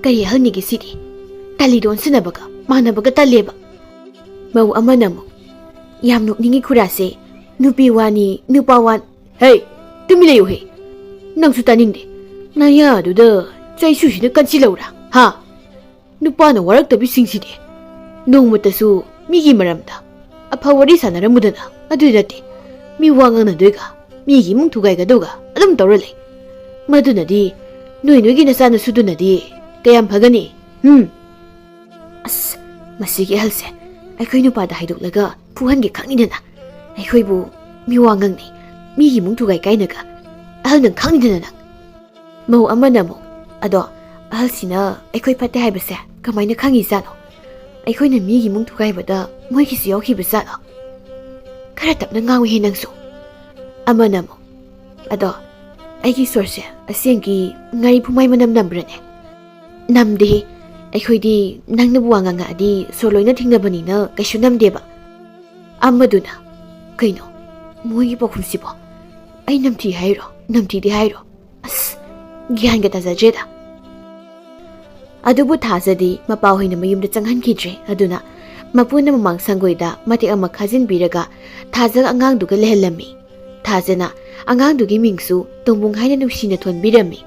ꯀꯔꯤ ꯑꯍꯜꯅꯤꯒꯦ ꯁꯤꯗꯤ? ꯇꯜꯂꯤꯗ ꯑꯣꯟꯁꯤꯟꯅꯕꯒ ꯃꯥꯟꯅꯕꯒ ꯇꯜꯂꯦꯕ꯫ ꯃꯧ ꯑꯃꯅ ꯑꯃꯨꯛ, "ꯌꯥꯝ ꯅꯣꯛꯅꯤꯡꯉꯤ ꯈꯨꯔꯥꯁꯦ, ꯅꯨꯄꯤ ꯋꯥꯅꯤ, ꯅꯨꯄꯥ ꯋꯥꯟ꯫ ꯍꯦ, ꯇꯨꯃꯤꯟ ꯂꯩꯌꯨꯍꯦ꯫ ꯅꯪꯁꯨ ꯇꯥꯅꯤꯡꯗꯦ꯫ ꯅꯌꯥꯗꯨꯗ ꯆꯩꯁꯨꯁꯤꯅ ꯀꯟꯁꯤꯜꯂꯧꯔꯥ? ꯍꯥ? ꯅꯨꯄꯥꯅ ꯋꯥꯔꯛꯇꯕꯤꯁꯤꯡꯁꯤꯗꯤ꯫ ꯅꯣꯡꯃꯇꯁꯨ ꯃꯤꯒꯤ ꯃꯔꯝꯗ ꯑꯐ ꯋꯥꯔꯤ ꯁꯥꯟꯅꯔꯝꯃꯨꯗꯅ꯫ ꯑꯗꯨ ꯅꯠꯇꯦ, ꯃꯤ ꯋꯥ ꯉꯥꯡꯅꯗꯣꯏꯒ, ꯃꯤꯒꯤ ꯏꯃꯨꯡ ꯊꯨꯒꯥꯏꯒꯗꯧꯒ ꯑꯗꯨꯝ ꯇꯧꯔ ꯂꯩ꯫ ꯃꯗꯨꯅꯗꯤ ꯅꯣꯏ ꯅꯣꯏꯒꯤ ꯅꯆꯥꯅꯁꯨꯗꯨꯅꯗꯤ ꯀꯌꯥꯝ ꯐꯒꯅꯤ? ꯎꯝ꯫ ꯑꯁ, ꯃꯁꯤꯒꯤ ꯑꯍꯜꯁꯦ ꯑꯩꯈꯣꯏ ꯅꯨꯄꯥꯗ ꯍꯥꯏꯗꯣꯛꯂꯒ ꯐꯨꯍꯟꯒꯦ ꯈꯪꯉꯤꯗꯅ꯫ ꯑꯩꯈꯣꯏꯕꯨ ꯃꯤ ꯋꯥ ꯉꯥꯡꯅꯩ, ꯃꯤꯒꯤ ꯏꯃꯨꯡ ꯊꯨꯒꯥꯏ ꯀꯥꯏꯅꯒ꯫ ꯑꯍꯜ ꯅꯪ ꯈꯪꯉꯤꯗꯅ ꯅꯪ꯫ ꯃꯧ ꯑꯃꯅ ꯑꯃꯨꯛ, "ꯑꯗꯣ ꯑꯍꯜꯁꯤꯅ ꯑꯩꯈꯣꯏ ꯐꯠꯇꯦ ꯍꯥꯏꯕꯁꯦ ꯀꯃꯥꯏꯅ ꯈꯪꯉꯤꯖꯥꯠꯅꯣ? ꯑꯩꯈꯣꯏꯅ ꯃꯤꯒꯤ ꯏꯃꯨꯡ ꯊꯨꯒꯥꯏꯕꯗ ꯃꯣꯏꯒꯤꯁꯨ ꯌꯥꯎꯈꯤꯕ ꯖꯥꯠꯂꯣ?" ꯈꯔ ꯇꯞꯅ ꯉꯥꯡꯉꯨꯍꯦ ꯅꯪꯁꯨ꯫ ꯑꯃꯅ ꯑꯃꯨꯛ, "ꯑꯗꯣ ꯑꯩꯒꯤ ꯁꯣꯔꯁꯦ ꯑꯁꯦꯡꯒꯤ ꯉꯥꯔꯤ ꯐꯨꯃꯥꯏ ꯃꯅꯝ ꯅꯝꯕ꯭ꯔꯅꯦ?" "ꯅꯝꯗꯦꯍꯦ, ꯑꯩꯈꯣꯏꯗꯤ ꯅꯪꯅꯕꯨ ꯋꯥ ꯉꯥꯡꯉꯛꯑꯗꯤ ꯁꯣꯔ ꯂꯣꯏꯅ ꯊꯤꯡꯅꯕꯅꯤꯅ ꯀꯩꯁꯨ ꯅꯝꯗꯦꯕ꯫" ꯑꯃꯗꯨꯅ, "ꯀꯩꯅꯣ ꯃꯣꯏꯒꯤ ꯄꯥꯎꯈꯨꯝꯁꯤꯕꯣ? ꯑꯩ ꯅꯝꯊꯤ ꯍꯥꯏꯔꯣ, ꯅꯝꯊꯤꯗꯦ ꯍꯥꯏꯔꯣ? ꯑꯁ, ꯒ꯭ꯌꯥꯟꯒ ꯇꯥꯖꯗ꯭ꯔꯦꯗ꯫" ꯑꯗꯨꯕꯨ ꯊꯥꯖꯗꯤ ꯃꯄꯥ ꯍꯣꯏꯅ ꯃꯌꯨꯝꯗ ꯆꯪꯍꯟꯈꯤꯗ꯭ꯔꯦ꯫ ꯑꯗꯨꯅ ꯃꯄꯨꯅ ꯃꯃꯥꯡ ꯁꯪꯒꯣꯏꯗ ꯃꯇꯦꯛ ꯑꯃ ꯈꯥꯖꯤꯟꯕꯤꯔꯒ ꯊꯥꯖꯒ ꯑꯉꯥꯡꯗꯨꯒ ꯂꯩꯍꯜꯂꯝꯃꯤ꯫ ꯊꯥꯖꯅ ꯑꯉꯥꯡꯗꯨꯒꯤ ꯃꯤꯡꯁꯨ ꯇꯣꯝꯕꯨꯡ ꯍꯥꯏꯅ ꯅꯨꯡꯁꯤꯅ ꯊꯣꯟꯕꯤꯔꯝꯃꯤ꯫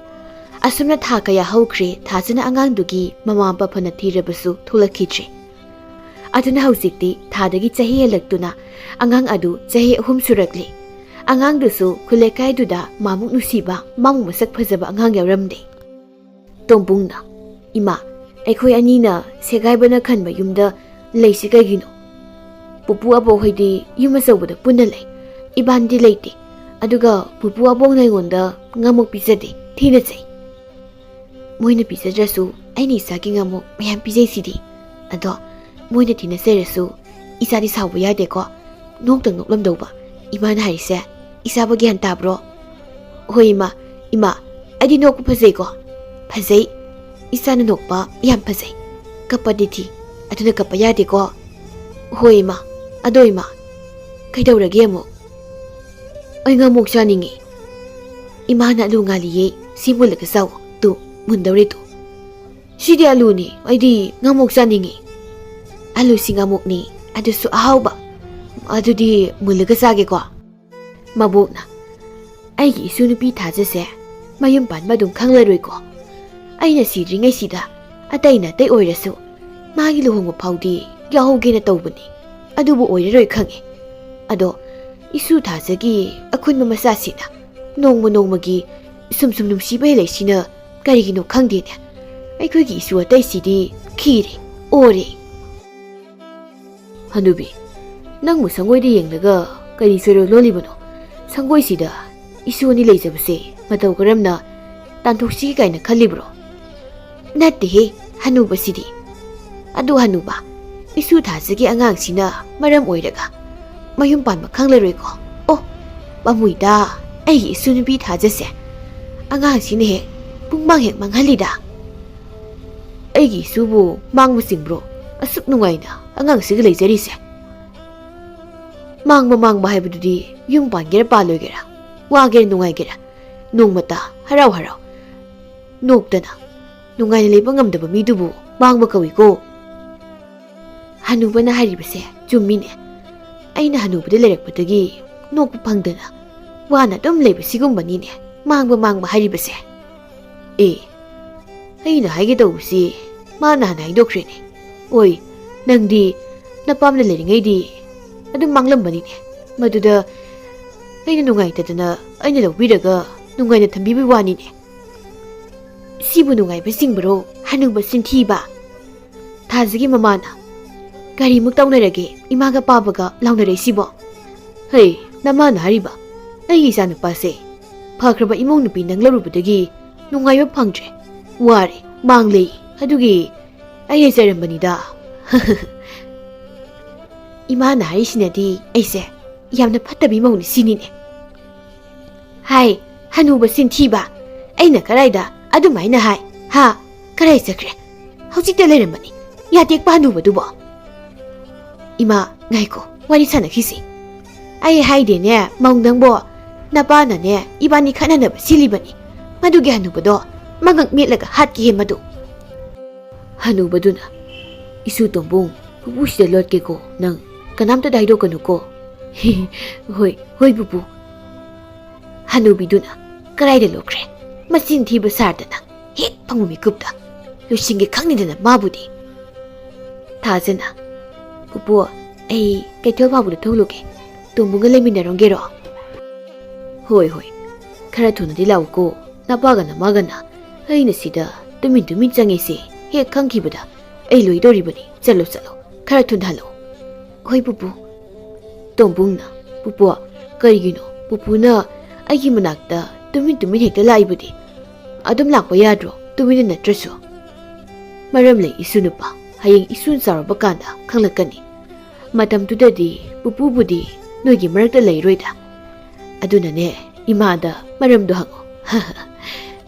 ꯑꯁꯨꯝꯅ ꯊꯥ ꯀꯌꯥ ꯍꯧꯈ꯭ꯔꯦ, ꯊꯥꯖꯅ ꯑꯉꯥꯡꯗꯨꯒꯤ ꯃꯃꯥ ꯃꯄꯥ ꯐꯅ ꯊꯤꯔꯕꯁꯨ ꯊꯣꯛꯂꯛꯈꯤꯗ꯭ꯔꯦ꯫ ꯑꯗꯨꯅ ꯍꯧꯖꯤꯛꯇꯤ ꯊꯥꯗꯒꯤ ꯆꯍꯤ ꯍꯦꯜꯂꯛꯇꯨꯅ ꯑꯉꯥꯡ ꯑꯗꯨ ꯆꯍꯤ ꯑꯍꯨꯝ ꯁꯨꯔꯛꯂꯦ꯫ ꯑꯉꯥꯡꯗꯨꯁꯨ ꯈꯨꯜ ꯂꯩꯀꯥꯏꯗꯨꯗ ꯃꯥꯃꯨꯛ ꯅꯨꯡꯁꯤꯕ, ꯃꯥꯃꯨꯛ ꯃꯁꯛ ꯐꯖꯕ ꯑꯉꯥꯡ ꯌꯥꯎꯔꯝꯗꯦ꯫ ꯇꯣꯝꯕꯨꯡꯅ, "ꯏꯃꯥ, ꯑꯩꯈꯣꯏ ꯑꯅꯤꯅ ꯁꯦꯒꯥꯏꯕꯅ ꯈꯟꯕ ꯌꯨꯝꯗ ꯂꯩꯁꯤ ꯀꯩꯒꯤꯅꯣ? ꯄꯨꯄꯨ ꯑꯕꯣꯛ ꯍꯣꯏꯗꯤ ꯌꯨꯝ ꯑꯆꯧꯕꯗ ꯄꯨꯟꯅ ꯂꯩ, ꯏꯕꯥꯟꯗꯤ ꯂꯩꯇꯦ꯫ ꯑꯗꯨꯒ ꯄꯨꯄꯨ ꯑꯕꯣꯛꯅ ꯑꯩꯉꯣꯟꯗ ꯉꯥꯃꯨꯛ ꯄꯤꯖꯗꯦ, ꯊꯤꯅ ꯆꯩ꯫" "ꯃꯣꯏꯅ ꯄꯤꯖꯗ꯭ꯔꯁꯨ ꯑꯩꯅ ꯏꯆꯥꯒꯤ ꯉꯥꯃꯨꯛ ꯃꯌꯥꯝ ꯄꯤꯖꯩꯁꯤꯗꯤ꯫ ꯑꯗꯣ ꯃꯣꯏꯅ ꯊꯤꯅ ꯆꯩꯔꯁꯨ ꯏꯆꯥꯗꯤ ꯁꯥꯎꯕ ꯌꯥꯗꯦꯀꯣ꯫ ꯅꯣꯛꯇꯪ ꯅꯣꯛꯂꯝꯗꯧꯕ꯫ ꯏꯃꯥꯅ ꯍꯥꯏꯔꯤꯁꯦ ꯏꯆꯥꯕꯨ ꯒ꯭ꯌꯥꯟ ꯇꯥꯕ꯭ꯔꯣ?" "ꯍꯣꯏ ꯏꯃꯥ, ꯏꯃꯥ, ꯑꯩꯗꯤ ꯅꯣꯛꯄ ꯐꯖꯩꯀꯣ?" "ꯐꯖꯩ꯫ ꯏꯆꯥꯅ ꯅꯣꯛꯄ ꯌꯥꯝ ꯐꯖꯩ꯫ ꯀꯞꯄꯗꯤ ꯊꯤ꯫ ꯑꯗꯨꯅ ꯀꯞꯄ ꯌꯥꯗꯦꯀꯣ?" "ꯍꯣꯏ ꯏꯃꯥ꯫ ꯑꯗꯣ ꯏꯃꯥ, ꯀꯩꯗꯧꯔꯒꯦ ꯑꯃꯨꯛ?" "ꯑꯩ ꯉꯥꯃꯨꯛ ꯆꯥꯅꯤꯡꯉꯤ꯫ ꯏꯃꯥꯅ ꯑꯂꯨ ꯉꯥꯜꯂꯤꯌꯦ, ꯁꯤ ꯃꯨꯜꯂꯒ ꯆꯥꯎ꯫ Two, ꯃꯨꯟꯗꯧꯔꯦ two." "ꯁꯤꯗꯤ ꯑꯂꯨꯅꯤ, ꯑꯩꯗꯤ ꯉꯥꯃꯨꯛ ꯆꯥꯅꯤꯡꯉꯤ꯫" "ꯑꯂꯨꯁꯤ ꯉꯥꯃꯨꯛꯅꯤ, ꯑꯗꯨꯁꯨ ꯑꯍꯥꯎꯕ꯫ ꯑꯗꯨꯗꯤ ꯃꯨꯜꯂꯒ ꯆꯥꯒꯦꯀꯣ꯫ ꯃꯕꯣꯛꯅ, "ꯑꯩꯒꯤ ꯏꯁꯨ ꯅꯨꯄꯤ ꯊꯥꯖꯁꯦ ꯃꯌꯨꯝ ꯄꯥꯟꯕ ꯑꯗꯨꯝ ꯈꯪꯂꯔꯣꯏꯀꯣ꯫ ꯑꯩꯅ ꯁꯤꯗ꯭ꯔꯤꯉꯩꯁꯤꯗ ꯑꯇꯩꯅ ꯑꯇꯩ ꯑꯣꯏꯔꯁꯨ ꯃꯥꯒꯤ ꯂꯨꯍꯣꯡꯕ ꯐꯥꯎꯗꯤ ꯌꯥꯎꯍꯧꯒꯦꯅ ꯇꯧꯕꯅꯤ꯫ ꯑꯗꯨꯕꯨ ꯑꯣꯏꯔꯔꯣꯏ ꯈꯪꯉꯤ꯫ ꯑꯗꯣ ꯏꯁꯨ ꯊꯥꯖꯒꯤ ꯑꯈꯨꯟꯕ ꯃꯆꯥꯁꯤꯅ ꯅꯣꯡꯃ ꯅꯣꯡꯃꯒꯤ ꯁꯨꯝ ꯁꯨꯝ ꯅꯨꯡꯁꯤꯕ ꯍꯦꯜꯂꯛꯏꯁꯤꯅ ꯀꯔꯤꯒꯤꯅꯣ ꯈꯪꯗꯦꯅꯦ꯫ ꯑꯩꯈꯣꯏꯒꯤ ꯏꯁꯨ ꯑꯇꯩꯁꯤꯗꯤ ꯈꯤꯔꯦ, ꯑꯣꯔꯦ꯫" "ꯍꯅꯨꯕꯤ, ꯅꯪꯕꯨ ꯁꯪꯒꯣꯏꯗ ꯌꯦꯡꯂꯒ ꯀꯔꯤ ꯆꯣꯏꯔꯣꯜ ꯂꯣꯜꯂꯤꯕꯅꯣ? ꯁꯪꯒꯣꯏꯁꯤꯗ ꯏꯁꯨ ꯑꯅꯤ ꯂꯩꯖꯕꯁꯦ ꯃꯇꯧ ꯀꯔꯝꯅ ꯇꯥꯟꯊꯣꯛꯁꯤꯒꯦ ꯀꯥꯏꯅ ꯈꯜꯂꯤꯕ꯭ꯔꯣ?" "ꯅꯠꯇꯦꯍꯦ, ꯍꯅꯨꯕꯁꯤꯗꯤ꯫ ꯑꯗꯨ ꯍꯅꯨꯕ, ꯏꯁꯨ ꯊꯥꯖꯒꯤ ꯑꯉꯥꯡꯁꯤꯅ ꯃꯔꯝ ꯑꯣꯏꯔꯒ ꯃꯌꯨꯝ ꯄꯥꯟꯕ ꯈꯪꯂꯔꯣꯏꯀꯣ꯫ ꯑꯣ, ꯄꯥꯝꯃꯨꯏꯗ, ꯑꯩꯒꯤ ꯏꯁꯨ ꯅꯨꯄꯤ ꯊꯥꯖꯁꯦ꯫ ꯑꯉꯥꯡꯁꯤꯅ ꯍꯦꯛ ꯄꯨꯡꯃꯥꯡ ꯍꯦꯛ ꯃꯥꯡꯍꯜꯂꯤꯗ꯫" "ꯑꯩꯒꯤ ꯏꯁꯨꯕꯨ ꯃꯥꯡꯕ ꯆꯤꯡꯕ꯭ꯔꯣ? ꯑꯁꯨꯛ ꯅꯨꯡꯉꯥꯏꯅ ꯑꯉꯥꯡꯁꯤꯒ ꯂꯩꯖꯔꯤꯁꯦ꯫" "ꯃꯥꯡꯕ ꯃꯥꯡꯕ ꯍꯥꯏꯕꯗꯨꯗꯤ ꯌꯨꯝ ꯄꯥꯟꯒꯦꯔꯥ ꯄꯥꯜꯂꯣꯏꯒꯦꯔꯥ, ꯋꯥꯒꯦꯔꯥ ꯅꯨꯡꯉꯥꯏꯒꯦꯔꯥ, ꯅꯣꯡꯃꯇ ꯍꯔꯥꯎ ꯍꯔꯥꯎ ꯅꯣꯛꯇꯅ ꯅꯨꯡꯉꯥꯏꯅ ꯂꯩꯕ ꯉꯝꯗꯕ ꯃꯤꯗꯨꯕꯨ ꯃꯥꯡꯕ ꯀꯧꯏꯀꯣ꯫" ꯍꯅꯨꯕꯅ ꯍꯥꯏꯔꯤꯕꯁꯦ ꯆꯨꯝꯃꯤꯅꯦ꯫ ꯑꯩꯅ ꯍꯅꯨꯕꯗ ꯂꯩꯔꯛꯄꯗꯒꯤ ꯅꯣꯛꯄ ꯐꯪꯗꯅ ꯋꯥꯅ ꯑꯗꯨꯝ ꯂꯩꯕ ꯁꯤꯒꯨꯝꯕꯅꯤꯅꯦ ꯃꯥꯡꯕ ꯃꯥꯡꯕ ꯍꯥꯏꯔꯤꯕꯁꯦ꯫ ꯑꯦ, ꯑꯩꯅ ꯍꯥꯏꯒꯦ ꯇꯧꯕꯁꯤ ꯃꯥꯅ ꯍꯥꯟꯅ ꯍꯥꯏꯗꯣꯛꯈ꯭ꯔꯦꯅꯦ꯫ ꯑꯣꯏ, ꯅꯪꯗꯤ ꯅꯄꯥꯝꯗ ꯂꯩꯔꯤꯉꯩꯗꯤ ꯑꯗꯨꯝ ꯃꯥꯡꯂꯝꯕꯅꯤꯅꯦ꯫ ꯃꯗꯨꯗ ꯑꯩꯅ ꯅꯨꯡꯉꯥꯏꯇꯗꯅ ꯑꯩꯅ ꯂꯧꯕꯤꯔꯒ ꯅꯨꯡꯉꯥꯏꯅ ꯊꯝꯕꯤꯕꯒꯤ ꯋꯥꯅꯤꯅꯦ꯫ ꯁꯤꯕꯨ ꯅꯨꯡꯉꯥꯏꯕ ꯆꯤꯡꯕꯔꯣ, ꯍꯅꯨꯕ ꯆꯤꯟꯊꯤꯕ? ꯊꯥꯖꯒꯤ ꯃꯃꯥꯅ, "ꯀꯔꯤꯃꯨꯛ ꯇꯧꯅꯔꯒꯦ ꯏꯃꯥꯒ ꯄꯥꯕꯒ ꯂꯥꯎꯅꯔꯛꯏꯁꯤꯕꯣ?" "ꯍꯩ, ꯅꯃꯥꯅ ꯍꯥꯏꯔꯤꯕ, ꯑꯩꯒꯤ ꯏꯆꯥꯅꯨꯄꯥꯁꯦ ꯐꯈ꯭ꯔꯕ ꯏꯃꯧ ꯅꯨꯄꯤ ꯅꯪ ꯂꯧꯔꯨꯕꯗꯒꯤ ꯅꯨꯡꯉꯥꯏꯕ ꯐꯪꯗ꯭ꯔꯦ, ꯋꯥꯔꯦ, ꯃꯥꯡꯂꯦ, ꯑꯗꯨꯒꯤ ꯑꯩꯅ ꯆꯩꯔꯝꯕꯅꯤꯗ꯫" "ꯏꯃꯥꯅ ꯍꯥꯏꯔꯤꯁꯤꯅꯗꯤ ꯑꯩꯁꯦ ꯌꯥꯝꯅ ꯐꯠꯇꯕ ꯏꯃꯧꯅꯤ ꯁꯤꯅꯤꯅꯦ꯫" "ꯍꯥꯏ, ꯍꯅꯨꯕ ꯆꯤꯟꯊꯤꯕ, ꯑꯩꯅ ꯀꯗꯥꯏꯗ ꯑꯗꯨꯃꯥꯏꯅ ꯍꯥꯏ? ꯍꯥ? ꯀꯗꯥꯏ ꯆꯠꯈ꯭ꯔꯦ? ꯍꯧꯖꯤꯛꯇ ꯂꯩꯔꯝꯕꯅꯤ, ꯌꯥꯇꯦꯛꯄ ꯍꯅꯨꯕꯗꯨꯕꯣ꯫" "ꯏꯃꯥ, ꯉꯥꯏꯈꯣ, ꯋꯥꯔꯤ ꯁꯥꯟꯅꯈꯤꯁꯤ꯫ ꯑꯩ ꯍꯥꯏꯗꯦꯅꯦ ꯃꯧ ꯅꯪꯕꯣ, ꯅꯄꯥꯅꯅꯦ ꯏꯕꯥꯅꯤ ꯈꯠꯅꯅꯕ ꯁꯤꯜꯂꯤꯕꯅꯤ꯫ ꯃꯗꯨꯒꯤ ꯍꯅꯨꯕꯗꯣ ꯃꯉꯛ ꯃꯦꯠꯂꯒ ꯍꯥꯠꯀꯦꯍꯦ ꯃꯗꯨ꯫" ꯍꯅꯨꯕꯗꯨꯅ, "ꯏꯁꯨ ꯇꯣꯝꯕꯨꯡ, ꯄꯨꯄꯨꯁꯤꯗ ꯂꯣꯠꯀꯦꯀꯣ ꯅꯪ꯫ ꯀꯅꯥꯝꯇꯗ ꯍꯥꯏꯗꯣꯛꯀꯅꯨꯀꯣ꯫ ꯍꯣꯏ, ꯍꯣꯏ, ꯄꯨꯄꯨ꯫ ꯍꯅꯨꯕꯤꯗꯨꯅ ꯀꯗꯥꯏꯗ ꯂꯣꯠꯈ꯭ꯔꯦ? ꯃꯆꯤꯟ ꯊꯤꯕ ꯁꯥꯔꯗꯅ ꯍꯦꯛ ꯐꯪꯕ ꯃꯤꯀꯨꯞꯇ ꯂꯣꯏꯁꯤꯟꯒꯦ ꯈꯪꯅꯤꯗꯅ ꯃꯥꯕꯨꯗꯤ꯫ ꯊꯥꯖꯅ, "ꯄꯨꯄꯨ, ꯑꯩ ꯀꯩꯊꯦꯜ ꯐꯥꯎꯕꯗ ꯊꯣꯛꯂꯨꯒꯦ꯫ ꯇꯣꯝꯕꯨꯒ ꯂꯩꯃꯤꯟꯅꯔꯝꯒꯦꯔꯣ?" "ꯍꯣꯏ, ꯍꯣꯏ꯫ ꯈꯔ ꯊꯨꯅꯗꯤ ꯂꯥꯛꯎꯀꯣ꯫ ꯅꯄꯥꯒ ꯅꯃꯥꯒꯅ ꯑꯩꯅ ꯁꯤꯗ ꯇꯨꯃꯤꯟ ꯇꯨꯃꯤꯟ ꯆꯪꯉꯤꯁꯦ ꯍꯦꯛ ꯈꯪꯈꯤꯕꯗ ꯑꯩ ꯂꯣꯏꯗꯧꯔꯤꯕꯅꯤ꯫ ꯆꯠꯂꯣ, ꯆꯠꯂꯣ꯫ ꯈꯔ ꯊꯨꯅ ꯍꯜꯂꯛꯑꯣ꯫" "ꯍꯣꯏ, ꯄꯨꯄꯨ꯫" ꯇꯣꯝꯕꯨꯡꯅ, "ꯄꯨꯄꯨ, ꯀꯔꯤꯒꯤꯅꯣ ꯄꯨꯄꯨꯅ ꯑꯩꯒꯤ ꯃꯅꯥꯛꯇ ꯇꯨꯃꯤꯟ ꯇꯨꯃꯤꯟ ꯍꯦꯛꯇ ꯂꯥꯛꯏꯕꯗꯤ? ꯑꯗꯨꯝ ꯂꯥꯛꯄ ꯌꯥꯗ꯭ꯔꯣ, ꯇꯨꯃꯤꯟꯅ ꯅꯠꯇ꯭ꯔꯁꯨ?" "ꯃꯔꯝ ꯂꯩ, ꯏꯁꯨ ꯅꯨꯄꯥ꯫ ꯍꯌꯦꯡ ꯏꯁꯨꯅ ꯆꯥꯎꯔꯕ ꯀꯥꯟꯗ ꯈꯪꯂꯛꯀꯅꯤ꯫ ꯃꯇꯝꯗꯨꯗꯗꯤ ꯄꯨꯄꯨꯕꯨꯗꯤ ꯅꯣꯏꯒꯤ ꯃꯔꯛꯇ ꯂꯩꯔꯣꯏꯗ꯫ ꯑꯗꯨꯅꯅꯦ, ꯏꯃꯥꯗ ꯃꯔꯝꯗꯣ ꯍꯪꯉꯣ꯫"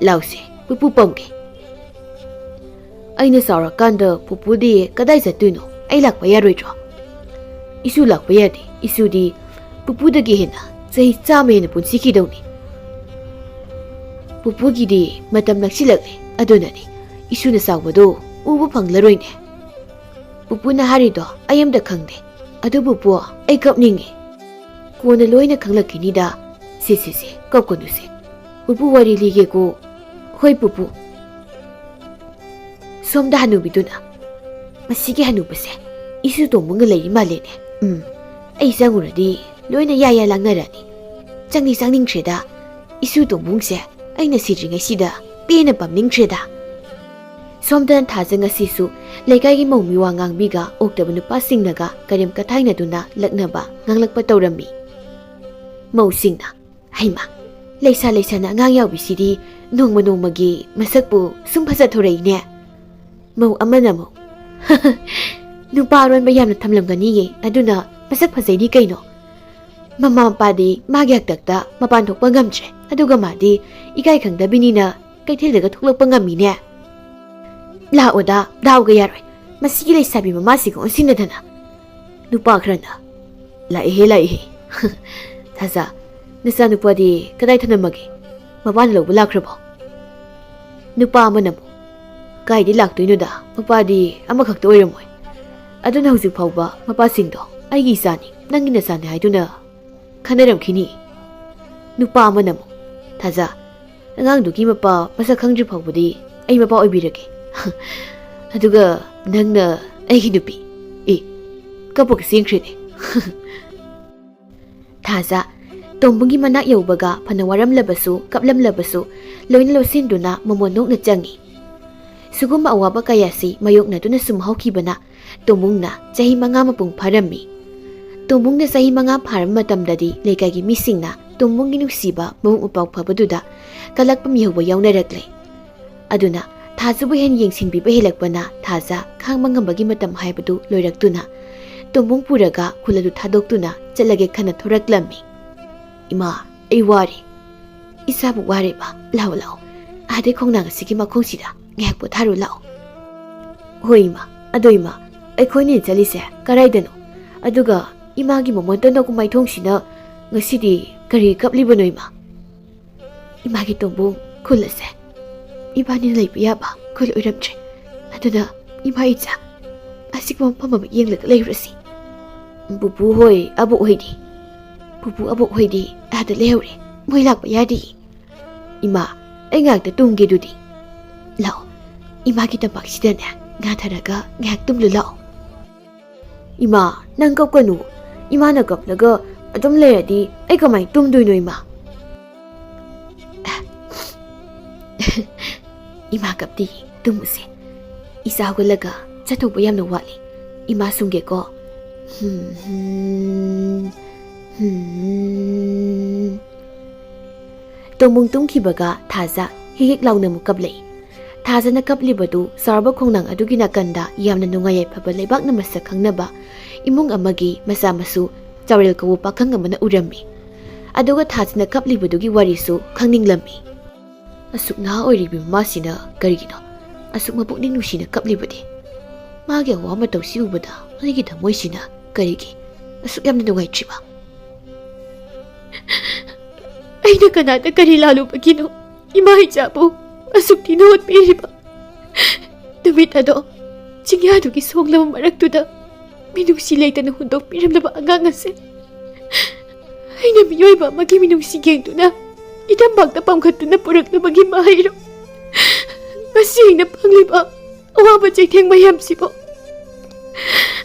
"ꯂꯥꯎꯁꯦ, ꯄꯨꯄꯨ ꯄꯝꯒꯦ꯫" "ꯑꯩꯅ ꯆꯥꯎꯔꯀꯥꯟꯗ ꯄꯨꯄꯨꯗꯤ ꯀꯗꯥꯏ ꯆꯠꯇꯣꯏꯅꯣ? ꯑꯩ ꯂꯥꯛꯄ ꯌꯥꯔꯣꯏꯗ꯭ꯔꯣ?" "ꯏꯁꯨ ꯂꯥꯛꯄ ꯌꯥꯗꯦ꯫ ꯏꯁꯨꯗꯤ ꯄꯨꯄꯨꯗꯒꯤ ꯍꯦꯟꯅ ꯆꯍꯤ ꯆꯥꯝꯃ ꯍꯦꯟꯅ ꯄꯨꯟꯁꯤꯈꯤꯗꯧꯅꯤ꯫ ꯄꯨꯄꯨꯒꯤꯗꯤ ꯃꯇꯝ ꯅꯛꯁꯤꯜꯂꯛꯂꯦ꯫ ꯑꯗꯨꯅꯅꯤ ꯏꯁꯨꯅ ꯆꯥꯎꯕꯗꯣ ꯎꯕ ꯐꯪꯂꯔꯣꯏꯅꯦ꯫" "ꯄꯨꯄꯨꯅ ꯍꯥꯏꯔꯤꯗꯣ ꯑꯩ ꯑꯝꯇ ꯈꯪꯗꯦ꯫ ꯑꯗꯨꯕꯨ ꯄꯨ, ꯑꯩ ꯀꯞꯅꯤꯡꯉꯦ꯫" "ꯀꯣꯟꯅ ꯂꯣꯏꯅ ꯈꯪꯂꯛꯈꯤꯅꯤꯗ꯫ ꯁꯦ, ꯁꯦ, ꯁꯦ, ꯀꯞꯀꯅꯨꯁꯦ꯫ ꯄꯨꯄꯨ ꯋꯥꯔꯤ ꯂꯤꯒꯦꯀꯣ꯫" "ꯍꯣꯏ, ꯄꯨꯄꯨ꯫" ꯁꯣꯝꯗ ꯍꯅꯨꯕꯤꯗꯨꯅ, "ꯃꯁꯤꯒꯤ ꯍꯅꯨꯕꯁꯦ ꯏꯁꯨ ꯇꯣꯝꯕꯨꯡꯒ ꯂꯩꯔꯤ ꯃꯥꯜꯂꯦꯅꯦ꯫ ꯎꯝ, ꯑꯩ ꯆꯪꯉꯨꯔꯗꯤ ꯂꯣꯏꯅ ꯌꯥ ꯌꯥ ꯂꯥꯡꯅꯔꯅꯤ꯫ ꯆꯪꯗꯤ ꯆꯪꯅꯤꯡꯈ꯭ꯔꯦꯗ꯫ ꯏꯁꯨ ꯇꯣꯝꯕꯨꯡꯁꯦ ꯑꯩꯅ ꯁꯤꯗ꯭ꯔꯤꯉꯩꯁꯤꯗ ꯄꯦꯟꯅ ꯄꯝꯅꯤꯡꯈ꯭ꯔꯦꯗ꯫" ꯁꯣꯝꯗꯅ ꯊꯥꯖ ꯉꯁꯤꯁꯨ ꯂꯩꯀꯥꯏꯒꯤ ꯃꯧ ꯃꯤꯋꯥ ꯉꯥꯡꯕꯤꯒ ꯑꯣꯛꯇꯕ ꯅꯨꯄꯥꯁꯤꯡꯅꯒ ꯀꯔꯦꯝ ꯀꯊꯥꯏꯅꯗꯨꯅ ꯂꯛꯅꯕ ꯉꯥꯡꯂꯛꯄ ꯇꯧꯔꯝꯃꯤ꯫ ꯃꯧꯁꯤꯡꯅ, "ꯍꯩꯃꯥ, ꯂꯩꯁꯥ ꯂꯩꯁꯥꯅ ꯑꯉꯥꯡ ꯌꯥꯎꯕꯤꯁꯤꯗꯤ ꯅꯣꯡꯃ ꯅꯣꯡꯃꯒꯤ ꯃꯁꯛꯄꯨ ꯁꯨꯝ ꯐꯖꯊꯣꯔꯛꯏꯅꯦ꯫" ꯃꯧ ꯑꯃꯅ ꯑꯃꯨꯛ, "ꯅꯨꯄꯥ ꯑꯔꯣꯟꯕ ꯌꯥꯝꯅ ꯊꯝꯂꯝꯒꯅꯤꯌꯦ, ꯑꯗꯨꯅ ꯃꯁꯛ ꯐꯖꯩꯅꯤ ꯀꯩꯅꯣ꯫ ꯃꯃꯥ ꯃꯄꯥꯗꯤ ꯃꯥꯒꯤ ꯍꯥꯛꯇꯛꯇ ꯃꯄꯥꯟ ꯊꯣꯛꯄ ꯉꯝꯗ꯭ꯔꯦ, ꯑꯗꯨꯒ ꯃꯥꯗꯤ ꯏꯀꯥꯏ ꯈꯪꯗꯕꯤꯅꯤꯅ ꯀꯩꯊꯦꯜꯗꯒ ꯊꯣꯛꯂꯛꯄ ꯉꯝꯃꯤꯅꯦ꯫ ꯂꯥꯛꯑꯣꯗ, ꯗꯥꯎꯒ ꯌꯥꯔꯣꯏ꯫ ꯃꯁꯤꯒꯤ ꯂꯩꯁꯥꯕꯤ ꯃꯃꯥꯁꯤꯒ ꯑꯣꯟꯁꯤꯟꯅꯗꯅ꯫" ꯅꯨꯄꯥ ꯈꯔꯅ, "ꯂꯥꯛꯏꯍꯦ, ꯂꯥꯛꯏꯍꯦ꯫" "ꯊꯥꯖ, ꯅꯆꯥꯅꯨꯄꯥꯗꯤ ꯀꯗꯥꯏ ꯊꯅꯝꯃꯒꯦ? ꯃꯄꯥꯅ ꯂꯧꯕ ꯂꯥꯛꯈ꯭ꯔꯕꯣ?" ꯅꯨꯄꯥ ꯑꯃꯅ ꯑꯃꯨꯛ, "ꯀꯥꯏꯗꯩ ꯂꯥꯛꯇꯣꯏꯅꯣꯗ? ꯃꯄꯥꯗꯤ ꯑꯃꯈꯛꯇ ꯑꯣꯏꯔꯝꯃꯣꯏ꯫ ꯑꯗꯨꯅ ꯍꯧꯖꯤꯛ ꯐꯥꯎꯕ ꯃꯄꯥꯁꯤꯡꯗꯣ "ꯑꯩꯒꯤ ꯏꯆꯥꯅꯤ, ꯅꯪꯒꯤ ꯅꯆꯥꯅꯤ ꯍꯥꯏꯗꯨꯅ ꯈꯟꯅꯔꯝꯈꯤꯅꯤ ꯅꯨꯄꯥ ꯑꯃꯅ ꯑꯃꯨꯛ꯫ ꯊꯥꯖ, ꯑꯉꯥꯡꯗꯨꯒꯤ ꯃꯄꯥ ꯃꯁꯛ ꯈꯪꯗ꯭ꯔꯤ ꯐꯥꯎꯕꯗꯤ ꯑꯩ ꯃꯄꯥ ꯑꯣꯏꯕꯤꯔꯒꯦ꯫ ꯑꯗꯨꯒ ꯅꯪꯅ ꯑꯩꯒꯤ ꯅꯨꯄꯤ꯫ ꯑꯦ, ꯀꯞꯄꯒ ꯆꯦꯟꯈ꯭ꯔꯦꯅꯦ꯫" ꯊꯥꯖ ꯇꯣꯝꯕꯨꯡꯒꯤ ꯃꯅꯥꯛ ꯌꯧꯕꯒ ꯐꯅ ꯋꯥꯔꯝꯂꯕꯁꯨ, ꯀꯞꯂꯝꯂꯕꯁꯨ, ꯂꯣꯏꯅ ꯂꯧꯁꯤꯟꯗꯨꯅ ꯃꯃꯣꯟ ꯅꯣꯛꯅ ꯆꯪꯏ꯫ ꯁꯤꯒꯨꯝꯕ ꯑꯋꯥꯕ ꯀꯌꯥꯁꯤ ꯃꯥꯌꯣꯛꯅꯗꯨꯅ ꯁꯨꯝ ꯍꯧꯈꯤꯕꯅ ꯇꯣꯝꯕꯨꯡꯅ ꯆꯍꯤ ꯃꯉꯥ ꯃꯄꯨꯡ ꯐꯥꯔꯝꯃꯤ꯫ ꯇꯣꯝꯕꯨꯡꯅ ꯆꯍꯤ ꯃꯉꯥ ꯐꯥꯔꯕ ꯃꯇꯝꯗꯗꯤ ꯂꯩꯀꯥꯏꯒꯤ ꯃꯤꯁꯤꯡꯅ ꯇꯣꯝꯕꯨꯡꯒꯤ ꯅꯨꯡꯁꯤꯕ ꯃꯕꯨꯛ ꯃꯄꯥꯎ ꯐꯕꯗꯨꯗ ꯀꯂꯛꯄ ꯃꯤꯍꯧꯕ ꯌꯥꯎꯅꯔꯛꯂꯦ꯫ ꯑꯗꯨꯅ ꯊꯥꯖꯕꯨ ꯍꯦꯟꯅ ꯌꯦꯡꯁꯤꯟꯕꯤꯕ ꯍꯦꯜꯂꯛꯄꯅ ꯊꯥꯖ ꯈꯥꯡꯕ ꯉꯝꯕꯒꯤ ꯃꯇꯝ ꯍꯥꯏꯕꯗꯨ ꯂꯣꯏꯔꯛꯇꯨꯅ ꯇꯣꯝꯕꯨꯡ ꯄꯨꯔꯒ ꯈꯨꯜ ꯑꯗꯨ ꯊꯥꯗꯣꯛꯇꯨꯅ ꯆꯠꯂꯒꯦ ꯈꯟꯅ ꯊꯣꯔꯛꯂꯝꯃꯤ꯫ "ꯏꯃꯥ, ꯑꯩ ꯋꯥꯔꯦ꯫ ꯏꯆꯥꯕꯨ ꯋꯥꯔꯦꯕ꯫ ꯂꯥꯛꯑꯣ, ꯂꯥꯛꯑꯣ꯫ ꯑꯥꯗꯩ ꯈꯣꯡꯅꯥꯡ ꯑꯁꯤꯒꯤ ꯃꯈꯣꯡꯁꯤꯗ ꯉꯥꯏꯍꯥꯛ ꯄꯣꯊꯥꯔꯨ ꯂꯥꯛꯑꯣ꯫" "ꯍꯣꯏ ꯏꯃꯥ꯫ ꯑꯗꯣ ꯏꯃꯥ, ꯑꯩꯈꯣꯏꯅ ꯆꯠꯂꯤꯁꯦ ꯀꯗꯥꯏꯗꯅꯣ? ꯑꯗꯨꯒ ꯏꯃꯥꯒꯤ ꯃꯃꯣꯟꯇꯅ ꯀꯨꯝꯃꯥꯏꯊꯣꯡꯁꯤꯅ ꯉꯁꯤꯗꯤ ꯀꯔꯤ ꯀꯞꯂꯤꯕꯅꯣ ꯏꯃꯥ?" "ꯏꯃꯥꯒꯤ ꯇꯣꯝꯕꯨꯡ, ꯈꯨꯜ ꯑꯁꯦ ꯏꯕꯥꯅꯤꯅ ꯂꯩꯕ ꯌꯥꯕ ꯈꯨꯜ ꯑꯣꯏꯔꯝꯗ꯭ꯔꯦ꯫ ꯑꯗꯨꯅ ꯏꯃꯥ ꯏꯆꯥ ꯑꯁꯤꯒꯨꯝꯕ ꯃꯐꯝ ꯑꯃ ꯌꯦꯡꯂꯒ ꯂꯩꯔꯨꯔꯁꯤ꯫ ꯄꯨꯄꯨ ꯍꯣꯏ, ꯑꯕꯣꯛ ꯍꯣꯏꯗꯤ? ꯄꯨꯄꯨ, ꯑꯕꯣꯛ ꯍꯣꯏꯗꯤ ꯑꯥꯗ ꯂꯩꯍꯧꯔꯦ꯫ ꯃꯣꯏ ꯂꯥꯛꯄ ꯌꯥꯗꯤꯌꯦ꯫ ꯏꯃꯥ, ꯑꯩ ꯉꯥꯏꯍꯥꯛꯇ ꯇꯨꯝꯒꯦ ꯑꯗꯨꯗꯤ꯫ ꯂꯥꯛꯑꯣ, ꯏꯃꯥꯒꯤ ꯇꯝꯄꯥꯛꯁꯤꯗꯅꯦ ꯉꯥꯊꯔꯒ ꯉꯥꯏꯍꯥꯛ ꯇꯨꯝꯂꯨ ꯂꯥꯛꯑꯣ꯫" "ꯏꯃꯥ, ꯅꯪ ꯀꯞꯀꯅꯨ꯫ ꯏꯃꯥꯅ ꯀꯞꯂꯒ ꯑꯗꯨꯝ ꯂꯩꯔꯗꯤ ꯑꯩ ꯀꯃꯥꯏꯅ ꯇꯨꯝꯗꯣꯏꯅꯣ ꯏꯃꯥ?" "ꯏꯃꯥ ꯀꯞꯇꯤ, ꯇꯨꯝꯃꯨꯁꯦ꯫ ꯏꯆꯥ ꯍꯧꯒꯠꯂꯒ ꯆꯠꯇꯧꯕ ꯌꯥꯝꯅ ꯋꯥꯠꯂꯤ꯫ ꯏꯃꯥ ꯁꯨꯝꯒꯦꯀꯣ꯫" ꯍꯨꯝ, ꯍꯨꯝ, ꯍꯨꯝ꯫ ꯇꯣꯝꯕꯨꯡ ꯇꯨꯝꯈꯤꯕꯒ ꯊꯥꯖ ꯍꯤꯛ ꯍꯤꯛ ꯂꯥꯎꯅ ꯑꯃꯨꯛ ꯀꯞꯂꯛꯏ꯫ ꯊꯥꯖꯅ ꯀꯞꯂꯤꯕꯗꯨ ꯆꯥꯎꯔꯕ ꯈꯣꯡꯅꯥꯡ ꯑꯗꯨꯒꯤ ꯅꯥꯀꯟꯗ ꯌꯥꯝꯅ ꯅꯨꯡꯉꯥꯏ ꯌꯥꯏꯐꯕ ꯂꯩꯕꯥꯛꯅ ꯃꯁꯛ ꯈꯪꯅꯕ ꯏꯃꯨꯡ ꯑꯃꯒꯤ ꯃꯆꯥ ꯃꯁꯨ ꯆꯥꯎꯔꯦꯜ ꯀꯧꯕ ꯄꯥꯈꯪ ꯑꯃꯅ ꯎꯔꯝꯃꯤ꯫ ꯑꯗꯨꯒ ꯊꯥꯖꯅ ꯀꯞꯂꯤꯕꯗꯨꯒꯤ ꯋꯥꯔꯤꯁꯨ ꯈꯪꯅꯤꯡꯂꯝꯃꯤ꯫ "ꯑꯁꯨꯛ ꯅꯍꯥ ꯑꯣꯏꯔꯤꯕ ꯃꯃꯥꯁꯤꯅ ꯀꯔꯤꯒꯤꯅꯣ ꯑꯁꯨꯛ ꯃꯄꯨꯛꯅꯤꯡ ꯅꯨꯡꯁꯤꯅ ꯀꯞꯂꯤꯕꯗꯤ? ꯃꯥꯒꯤ ꯑꯋꯥ ꯃꯇꯧꯁꯤ ꯎꯕꯗ ꯑꯩꯒꯤ ꯊꯃꯣꯏꯁꯤꯅ ꯀꯔꯤꯒꯤ ꯑꯁꯨꯛ ꯌꯥꯝꯅ ꯅꯨꯡꯉꯥꯏꯇ꯭ꯔꯤꯕ? ꯑꯩꯅ ꯀꯅꯥꯗ ꯀꯔꯤ ꯂꯥꯜꯂꯨꯕꯒꯤꯅꯣ ꯏꯃꯥ ꯏꯆꯥꯕꯨ ꯑꯁꯨꯛ ꯊꯤꯅ ꯑꯣꯠꯄꯤꯔꯤꯕ? ꯅꯨꯃꯤꯠ ꯑꯗꯣ ꯆꯤꯡꯌꯥꯗꯨꯒꯤ ꯁꯣꯡꯂꯕ ꯃꯔꯛꯇꯨꯗ ꯃꯤꯅꯨꯡꯁꯤ ꯂꯩꯇꯅ ꯍꯨꯟꯗꯣꯛꯄꯤꯔꯝꯂꯕ ꯑꯉꯥꯡ ꯑꯁꯦ ꯑꯩꯅ ꯃꯤꯑꯣꯏꯕ ꯑꯃꯒꯤ ꯃꯤꯅꯨꯡꯁꯤ ꯌꯦꯡꯗꯨꯅ ꯏꯇꯝꯕꯥꯛꯇ ꯄꯥꯝꯈꯠꯇꯨꯅ ꯄꯨꯔꯛꯂꯨꯕꯒꯤ ꯃꯍꯩꯔꯣ? ꯉꯁꯤ ꯑꯩꯅ ꯐꯪꯂꯤꯕ ꯑꯋꯥꯕ ꯆꯩꯊꯦꯡ ꯃꯌꯥꯝꯁꯤꯕꯨ꯫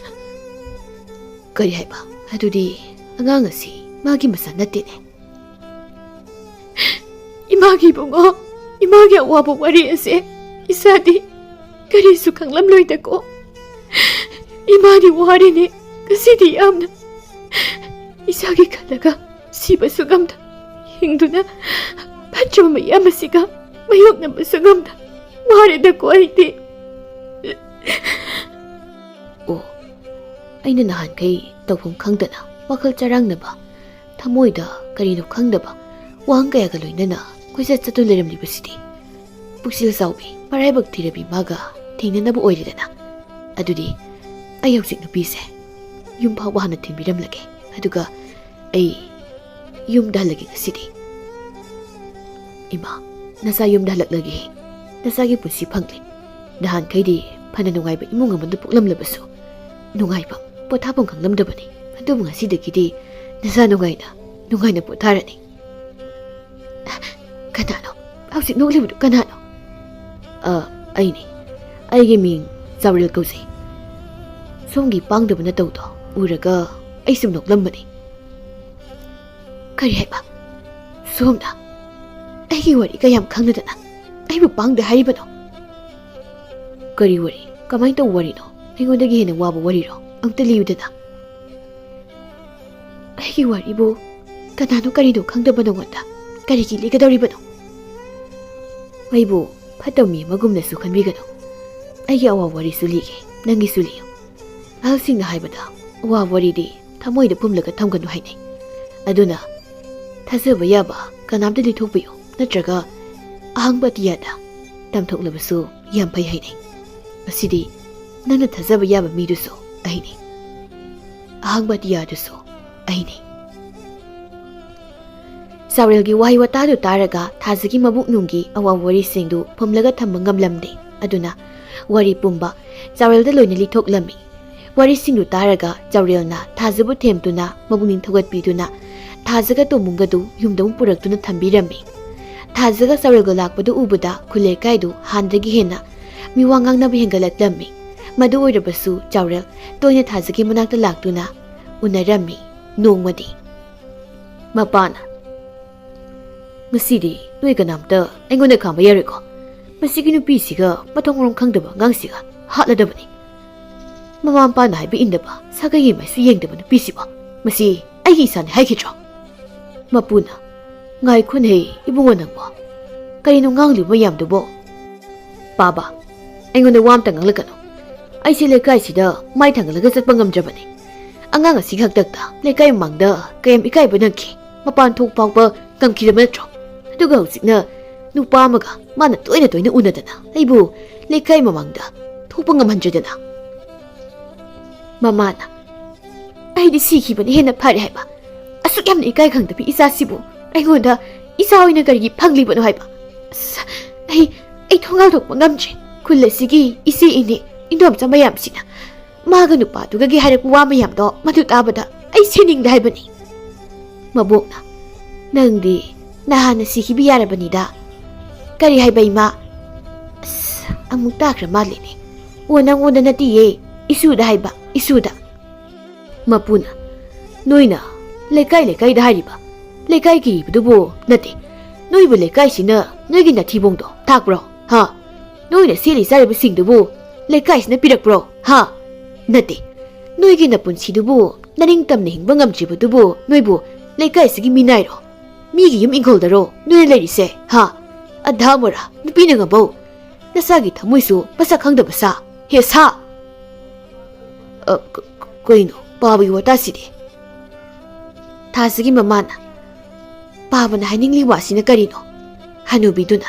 ꯀꯔꯤ ꯍꯥꯏꯕ? ꯑꯗꯨꯗꯤ ꯑꯉꯥꯡ ꯑꯁꯤ ꯃꯥꯒꯤ ꯃꯆꯥ ꯅꯠꯇꯦꯅꯦ꯫ ꯏꯃꯥꯒꯤ ꯏꯕꯨꯡꯉꯣ, ꯏꯃꯥꯒꯤ ꯑꯋꯥꯕ ꯋꯥꯔꯤ ꯑꯁꯦ ꯏꯁꯥꯗꯤ ꯀꯔꯤꯁꯨ ꯈꯪꯂꯝꯂꯣꯏꯗꯀꯣ꯫ ꯏꯃꯥꯗꯤ ꯋꯥꯔꯤꯅꯤ ꯉꯁꯤꯗꯤ ꯌꯥꯝꯅ꯫ ꯏꯁꯥꯒꯤ ꯈꯜꯂꯒ ꯁꯤꯕꯁꯨ ꯉꯝꯗ, ꯍꯤꯡꯗꯨꯅ ꯐꯠꯇ꯭ꯔꯕ ꯃꯌꯥꯝ ꯑꯁꯤꯒ ꯃꯥꯌꯣꯛꯅꯕꯁꯨ ꯉꯝꯗ ꯋꯥꯔꯦꯗꯀꯣ ꯑꯩꯗꯤ꯫ ꯑꯣ, ꯑꯩꯅ ꯅꯍꯥꯟꯈꯩ ꯇꯧꯐꯝ ꯈꯪꯗꯅ ꯋꯥꯈꯜ ꯆꯔꯥꯡꯅꯕ, ꯊꯃꯣꯏꯗ ꯀꯔꯤꯅꯣ ꯈꯪꯗꯕ ꯋꯥꯍꯪ ꯀꯌꯥꯒ ꯂꯣꯏꯅꯅ ꯀꯣꯏꯆꯠ ꯆꯠꯇꯨ ꯂꯩꯔꯝꯂꯤꯕꯁꯤꯗꯤ ꯄꯨꯛꯆꯦꯜ ꯆꯥꯎꯕꯤ ꯃꯔꯥꯏꯕꯛ ꯊꯤꯔꯕꯤ ꯃꯥꯒ ꯊꯦꯡꯅꯅꯕ ꯑꯣꯏꯔꯦꯗꯅ꯫ ꯑꯗꯨꯗꯤ ꯑꯩ ꯍꯧꯖꯤꯛ ꯅꯨꯄꯤꯁꯦ ꯌꯨꯝ ꯐꯥꯎꯕ ꯍꯥꯟꯅ ꯊꯤꯟꯕꯤꯔꯝꯂꯒꯦ, ꯑꯗꯨꯒ ꯑꯩ ꯌꯨꯝꯗ ꯍꯜꯂꯒꯦ ꯉꯁꯤꯗꯤ꯫ ꯏꯃꯥ, ꯅꯆꯥ ꯌꯨꯝꯗ ꯍꯜꯂꯛꯂꯒꯦ꯫ ꯅꯆꯥꯒꯤ ꯄꯨꯟꯁꯤ ꯐꯪꯂꯦ꯫ ꯅꯍꯥꯟꯈꯩꯗꯤ ꯐꯅ ꯅꯨꯡꯉꯥꯏꯕ ꯏꯃꯨꯡ ꯑꯃꯗ ꯄꯣꯛꯂꯝꯂꯕꯁꯨ ꯅꯨꯡꯉꯥꯏꯐꯝ, ꯄꯣꯊꯥꯐꯝ ꯈꯪꯂꯝꯗꯕꯅꯤ꯫ ꯑꯗꯨꯕꯨ ꯉꯁꯤꯗꯒꯤꯗꯤ ꯅꯆꯥ ꯅꯨꯡꯉꯥꯏꯅ, ꯅꯨꯡꯉꯥꯏꯅ ꯄꯣꯊꯥꯔꯅꯤ꯫ ꯀꯅꯥꯅꯣ? ꯍꯧꯖꯤꯛ ꯅꯣꯛꯂꯤꯕꯗꯨ ꯀꯅꯥꯅꯣ? ꯑ, ꯑꯩꯅꯤ꯫ ꯑꯩꯒꯤ ꯃꯤꯡ ꯆꯥꯎꯔꯦꯜ ꯀꯧꯖꯩ꯫ ꯁꯣꯝꯒꯤ ꯄꯥꯡꯗꯕ ꯅꯇꯧꯗꯣ ꯎꯔꯒ ꯑꯩ ꯁꯨꯝ ꯅꯣꯛꯂꯝꯕꯅꯤ꯫ ꯀꯔꯤ ꯍꯥꯏꯕ? ꯁꯣꯝꯅ ꯑꯩꯒꯤ ꯋꯥꯔꯤ ꯀꯌꯥꯝ ꯈꯪꯂꯗꯅ ꯑꯩꯕꯨ ꯄꯥꯡꯗꯦ ꯍꯥꯏꯔꯤꯕꯅꯣ? ꯀꯔꯤ ꯋꯥꯔꯤ? ꯀꯃꯥꯏꯅ ꯇꯧꯕ ꯋꯥꯔꯤꯅꯣ? ꯑꯩꯉꯣꯟꯗꯒꯤ ꯍꯦꯟꯅ ꯋꯥꯕ ꯋꯥꯔꯤꯔꯣ? ꯑꯝꯇ ꯂꯤꯌꯨꯗꯅ꯫ ꯑꯩꯒꯤ ꯋꯥꯔꯤꯕꯨ ꯀꯅꯥꯅꯣ ꯀꯔꯤꯅꯣ ꯈꯪꯗꯕ ꯅꯉꯣꯟꯗ ꯀꯔꯤꯒꯤ ꯂꯤꯒꯗꯧꯔꯤꯕꯅꯣ? ꯑꯩꯕꯨ ꯐꯠꯇꯕ ꯃꯤ ꯑꯃꯒꯨꯝꯅꯁꯨ ꯈꯟꯕꯤꯒꯅꯨ꯫ ꯑꯩꯒꯤ ꯑꯋꯥꯕ ꯋꯥꯔꯤꯁꯨ ꯂꯤꯒꯦ, ꯅꯪꯒꯤꯁꯨ ꯂꯤꯌꯨ꯫ ꯑꯍꯜꯁꯤꯡꯅ ꯍꯥꯏꯕꯗ ꯑꯋꯥꯕ ꯋꯥꯔꯤꯗꯤ ꯊꯃꯣꯏꯗ ꯐꯨꯝꯂꯒ ꯊꯝꯒꯅꯨ ꯍꯥꯏꯅꯩ꯫ ꯑꯗꯨꯅ ꯊꯥꯖꯕ ꯌꯥꯕ ꯀꯅꯥꯝꯇ ꯂꯤꯊꯣꯛꯄꯤꯌꯨ, ꯅꯠꯇ꯭ꯔꯒ ꯑꯍꯥꯡꯕ ꯑꯇꯤꯌꯥꯗ ꯇꯝꯊꯣꯛꯂꯕꯁꯨ ꯌꯥꯝ ꯐꯩ ꯍꯥꯏꯅꯩ꯫ ꯃꯁꯤꯗꯤ ꯅꯪꯅ ꯊꯥꯖꯕ ꯌꯥꯕ ꯃꯤꯗꯨꯁꯨ ꯑꯩꯅꯤ, ꯑꯍꯥꯡꯕ ꯑꯇꯤꯌꯥꯗꯨꯁꯨ ꯑꯩꯅꯤ꯫ ꯆꯥꯎꯔꯦꯜꯒꯤ ꯋꯥꯍꯩ ꯋꯥꯇꯥꯗꯨ ꯇꯥꯔꯒ ꯊꯥꯖꯒꯤ ꯃꯕꯨꯛꯅꯨꯡꯒꯤ ꯑꯋꯥꯕ ꯋꯥꯔꯤꯁꯤꯡꯗꯨ ꯐꯨꯝꯂꯒ ꯊꯝꯕ ꯉꯝꯂꯝꯗꯦ꯫ ꯑꯗꯨꯅ ꯋꯥꯔꯤ ꯄꯨꯝꯕ ꯆꯥꯎꯔꯦꯜꯗ ꯂꯣꯏꯅ ꯂꯤꯊꯣꯛꯂꯝꯃꯤ꯫ ꯋꯥꯔꯤꯁꯤꯡꯗꯨ ꯇꯥꯔꯒ ꯆꯥꯎꯔꯦꯜꯅ ꯊꯥꯖꯕꯨ ꯊꯦꯝꯗꯨꯅ ꯃꯄꯨꯛꯅꯤꯡ ꯊꯧꯒꯠꯄꯤꯗꯨꯅ ꯊꯥꯖꯒ ꯇꯣꯝꯕꯨꯡꯒꯗꯨ ꯌꯨꯝꯗ ꯑꯃꯨꯛ ꯄꯨꯔꯛꯇꯨꯅ ꯊꯝꯕꯤꯔꯝꯃꯤ꯫ ꯊꯥꯖꯒ ꯆꯥꯎꯔꯦꯜꯒ ꯂꯥꯛꯄꯗꯨ ꯎꯕꯗ ꯈꯨꯜꯂꯩꯀꯥꯏꯗꯨ ꯍꯥꯟꯅꯗꯒꯤ ꯍꯦꯟꯅ ꯃꯤꯋꯥ ꯉꯥꯡꯅꯕ ꯍꯦꯟꯒꯠꯂꯛꯂꯝꯃꯤ꯫ ꯃꯗꯨ ꯑꯣꯏꯔꯕꯁꯨ ꯆꯥꯎꯔꯦꯜ ꯇꯣꯏꯅ ꯊꯥꯖꯒꯤ ꯃꯅꯥꯛꯇ ꯂꯥꯛꯇꯨꯅ ꯎꯅꯔꯝꯃꯤ꯫ ꯅꯣꯡꯃꯗꯤ ꯃꯄꯥꯅ, "ꯉꯁꯤꯗꯤ ꯅꯣꯏ ꯀꯅꯥꯝꯇ ꯑꯩꯉꯣꯟꯗ ꯈꯥꯝꯕ ꯌꯥꯔꯣꯏꯀꯣ꯫ ꯃꯁꯤꯒꯤ ꯅꯨꯄꯤꯁꯤꯒ ꯃꯊꯣꯡ ꯃꯔꯝ ꯈꯪꯗꯕ ꯑꯉꯥꯡꯁꯤꯒ ꯍꯥꯠꯂꯗꯕꯅꯤ꯫ ꯃꯃꯥ ꯃꯄꯥꯅ ꯍꯥꯏꯕ ꯏꯟꯗꯕ, ꯁꯥꯒꯩꯒꯤ ꯃꯥꯏꯁꯨ ꯌꯦꯡꯗꯕ ꯅꯨꯄꯤꯁꯤꯕꯨ꯫ ꯃꯁꯤ ꯑꯩꯒꯤ ꯏꯆꯥꯅꯤ ꯍꯥꯏꯈꯤꯗ꯭ꯔꯣ?" ꯃꯄꯨꯅ, "ꯉꯥꯏꯈꯣꯅꯦꯍꯦ ꯏꯕꯨꯡꯉꯣ ꯅꯪꯕꯣ꯫ ꯀꯔꯤꯅꯣ ꯉꯥꯡꯂꯤꯕ ꯃꯌꯥꯝꯗꯨꯕꯣ?" "ꯄꯥꯕ, ꯑꯩꯉꯣꯟꯗ ꯋꯥ ꯑꯝꯇ ꯉꯥꯡꯂꯛꯀꯅꯨ꯫ ꯑꯩꯁꯦ ꯂꯩꯀꯥꯏꯁꯤꯗ ꯃꯥꯏ ꯊꯥꯡꯒꯠꯂꯒ ꯆꯠꯄ ꯉꯝꯗ꯭ꯔꯕꯅꯤ꯫ ꯑꯉꯥꯡ ꯑꯁꯤꯒꯤ ꯍꯥꯛꯇꯛꯇ ꯂꯩꯀꯥꯏ ꯃꯃꯥꯡꯗ ꯀꯌꯥꯝ ꯏꯀꯥꯏꯕ ꯅꯪꯈꯤ꯫ ꯃꯄꯥꯟ ꯊꯣꯛ ꯐꯥꯎꯕ ꯉꯝꯈꯤꯗꯕ ꯅꯠꯇ꯭ꯔꯣ? ꯑꯗꯨꯒ ꯍꯧꯖꯤꯛꯅ ꯅꯨꯄꯥ ꯑꯃꯒ ꯃꯥꯅ ꯇꯣꯏꯅ ꯇꯣꯏꯅ ꯎꯅꯗꯅ ꯑꯩꯕꯨ ꯂꯩꯀꯥꯏ ꯃꯃꯥꯡꯗ ꯊꯣꯛꯄ ꯉꯝꯍꯟꯗ꯭ꯔꯗꯅ?" ꯃꯃꯥꯅ, "ꯑꯩꯗꯤ ꯁꯤꯈꯤꯕꯅ ꯍꯦꯟꯅ ꯐꯔꯦ ꯍꯥꯏꯕ꯫ ꯑꯁꯨꯛ ꯌꯥꯝꯅ ꯏꯀꯥꯏ ꯈꯪꯗꯕꯤ ꯏꯆꯥꯁꯤꯕꯨ ꯑꯩꯉꯣꯟꯗ ꯏꯆꯥ ꯑꯣꯏꯅ ꯀꯔꯤꯒꯤ ꯐꯪꯂꯤꯕꯅꯣ ꯍꯥꯏꯕ? ꯑꯁ, ꯑꯩ, ꯑꯩ ꯊꯣꯡꯒꯥꯜ ꯊꯣꯛꯄ ꯉꯝꯗ꯭ꯔꯦ꯫ ꯈꯨꯜ ꯑꯁꯤꯒꯤ ꯏꯆꯦ ꯏꯅꯦ, ꯏꯟꯗꯣꯝꯆꯥ ꯃꯌꯥꯝꯁꯤꯅ ꯃꯥꯒ ꯅꯨꯄꯥꯗꯨꯒꯒꯤ ꯍꯥꯏꯔꯛꯄ ꯋꯥ ꯃꯌꯥꯝꯗꯣ ꯃꯗꯨ ꯇꯥꯕꯗ ꯑꯩ ꯁꯤꯅꯤꯡꯗꯦ ꯍꯥꯏꯕꯅꯤ꯫" ꯃꯕꯣꯛꯅ, "ꯅꯪꯗꯤ ꯅꯍꯥꯟꯅ ꯁꯤꯈꯤꯕ ꯌꯥꯔꯕꯅꯤꯗ꯫ ꯀꯔꯤ ꯍꯥꯏꯕ ꯏꯃꯥ? ꯑꯁ, ꯑꯃꯨꯛ ꯇꯥꯈ꯭ꯔ ꯃꯥꯜꯂꯦꯅꯦ꯫ ꯑꯣ, ꯅꯪꯉꯣꯟꯗ ꯅꯠꯇꯤꯌꯦ, ꯏꯁꯨꯗ ꯍꯥꯏꯕ, ꯏꯁꯨꯗ꯫" ꯃꯄꯨꯅ, "ꯅꯣꯏꯅ ꯂꯩꯀꯥꯏ ꯂꯩꯀꯥꯏꯗ ꯍꯥꯏꯔꯤꯕ? ꯂꯩꯀꯥꯏ ꯀꯤꯔꯤꯕꯗꯨꯕꯨ ꯅꯠꯇꯦ꯫ ꯅꯣꯏꯕꯨ ꯂꯩꯀꯥꯏꯁꯤꯅ ꯅꯣꯏꯒꯤ ꯅꯥꯊꯤꯕꯣꯡꯗꯣ ꯊꯥꯛꯄ꯭ꯔꯣ? ꯍꯥ? ꯅꯣꯏꯅ ꯁꯦꯠꯂꯤ ꯆꯥꯔꯤꯕꯁꯤꯡꯗꯨꯕꯨ ꯂꯩꯀꯥꯏꯁꯤꯅ ꯄꯤꯔꯛꯄ꯭ꯔꯣ? ꯍꯥ? ꯅꯠꯇꯦ꯫ ꯅꯣꯏꯒꯤ ꯅꯄꯨꯟꯁꯤꯗꯨꯕꯨ ꯅꯅꯤꯡꯇꯝꯅ ꯍꯤꯡꯕ ꯉꯝꯗ꯭ꯔꯤꯕꯗꯨꯕꯨ ꯅꯣꯏꯕꯨ ꯂꯩꯀꯥꯏꯁꯤꯒꯤ ꯃꯤꯅꯥꯏꯔꯣ? ꯃꯤꯒꯤ ꯌꯨꯝ ꯏꯪꯈꯣꯜꯗꯔꯣ ꯅꯣꯏꯅ ꯂꯩꯔꯤꯁꯦ? ꯍꯥ? ꯑꯙꯥ ꯃꯣꯔꯥ, ꯅꯨꯄꯤꯅ ꯉꯝꯕꯧ꯫ ꯅꯁꯥꯒꯤ ꯊꯃꯣꯏꯁꯨ ꯃꯁꯛ ꯈꯪꯗꯕ ꯁꯥ꯫ ꯍꯦ ꯁꯥ!" ꯑ, ꯀ-, ꯀ-, ꯀꯩꯅꯣ ꯄꯥꯕꯒꯤ ꯋꯥꯇꯥꯁꯤꯗꯤ? ꯊꯥꯖꯒꯤ ꯃꯃꯥꯅ, "ꯄꯥꯕꯅ ꯍꯥꯏꯅꯤꯡꯂꯤ ꯋꯥꯁꯤꯅ ꯀꯔꯤꯅꯣ?" ꯍꯅꯨꯕꯤꯗꯨꯅ,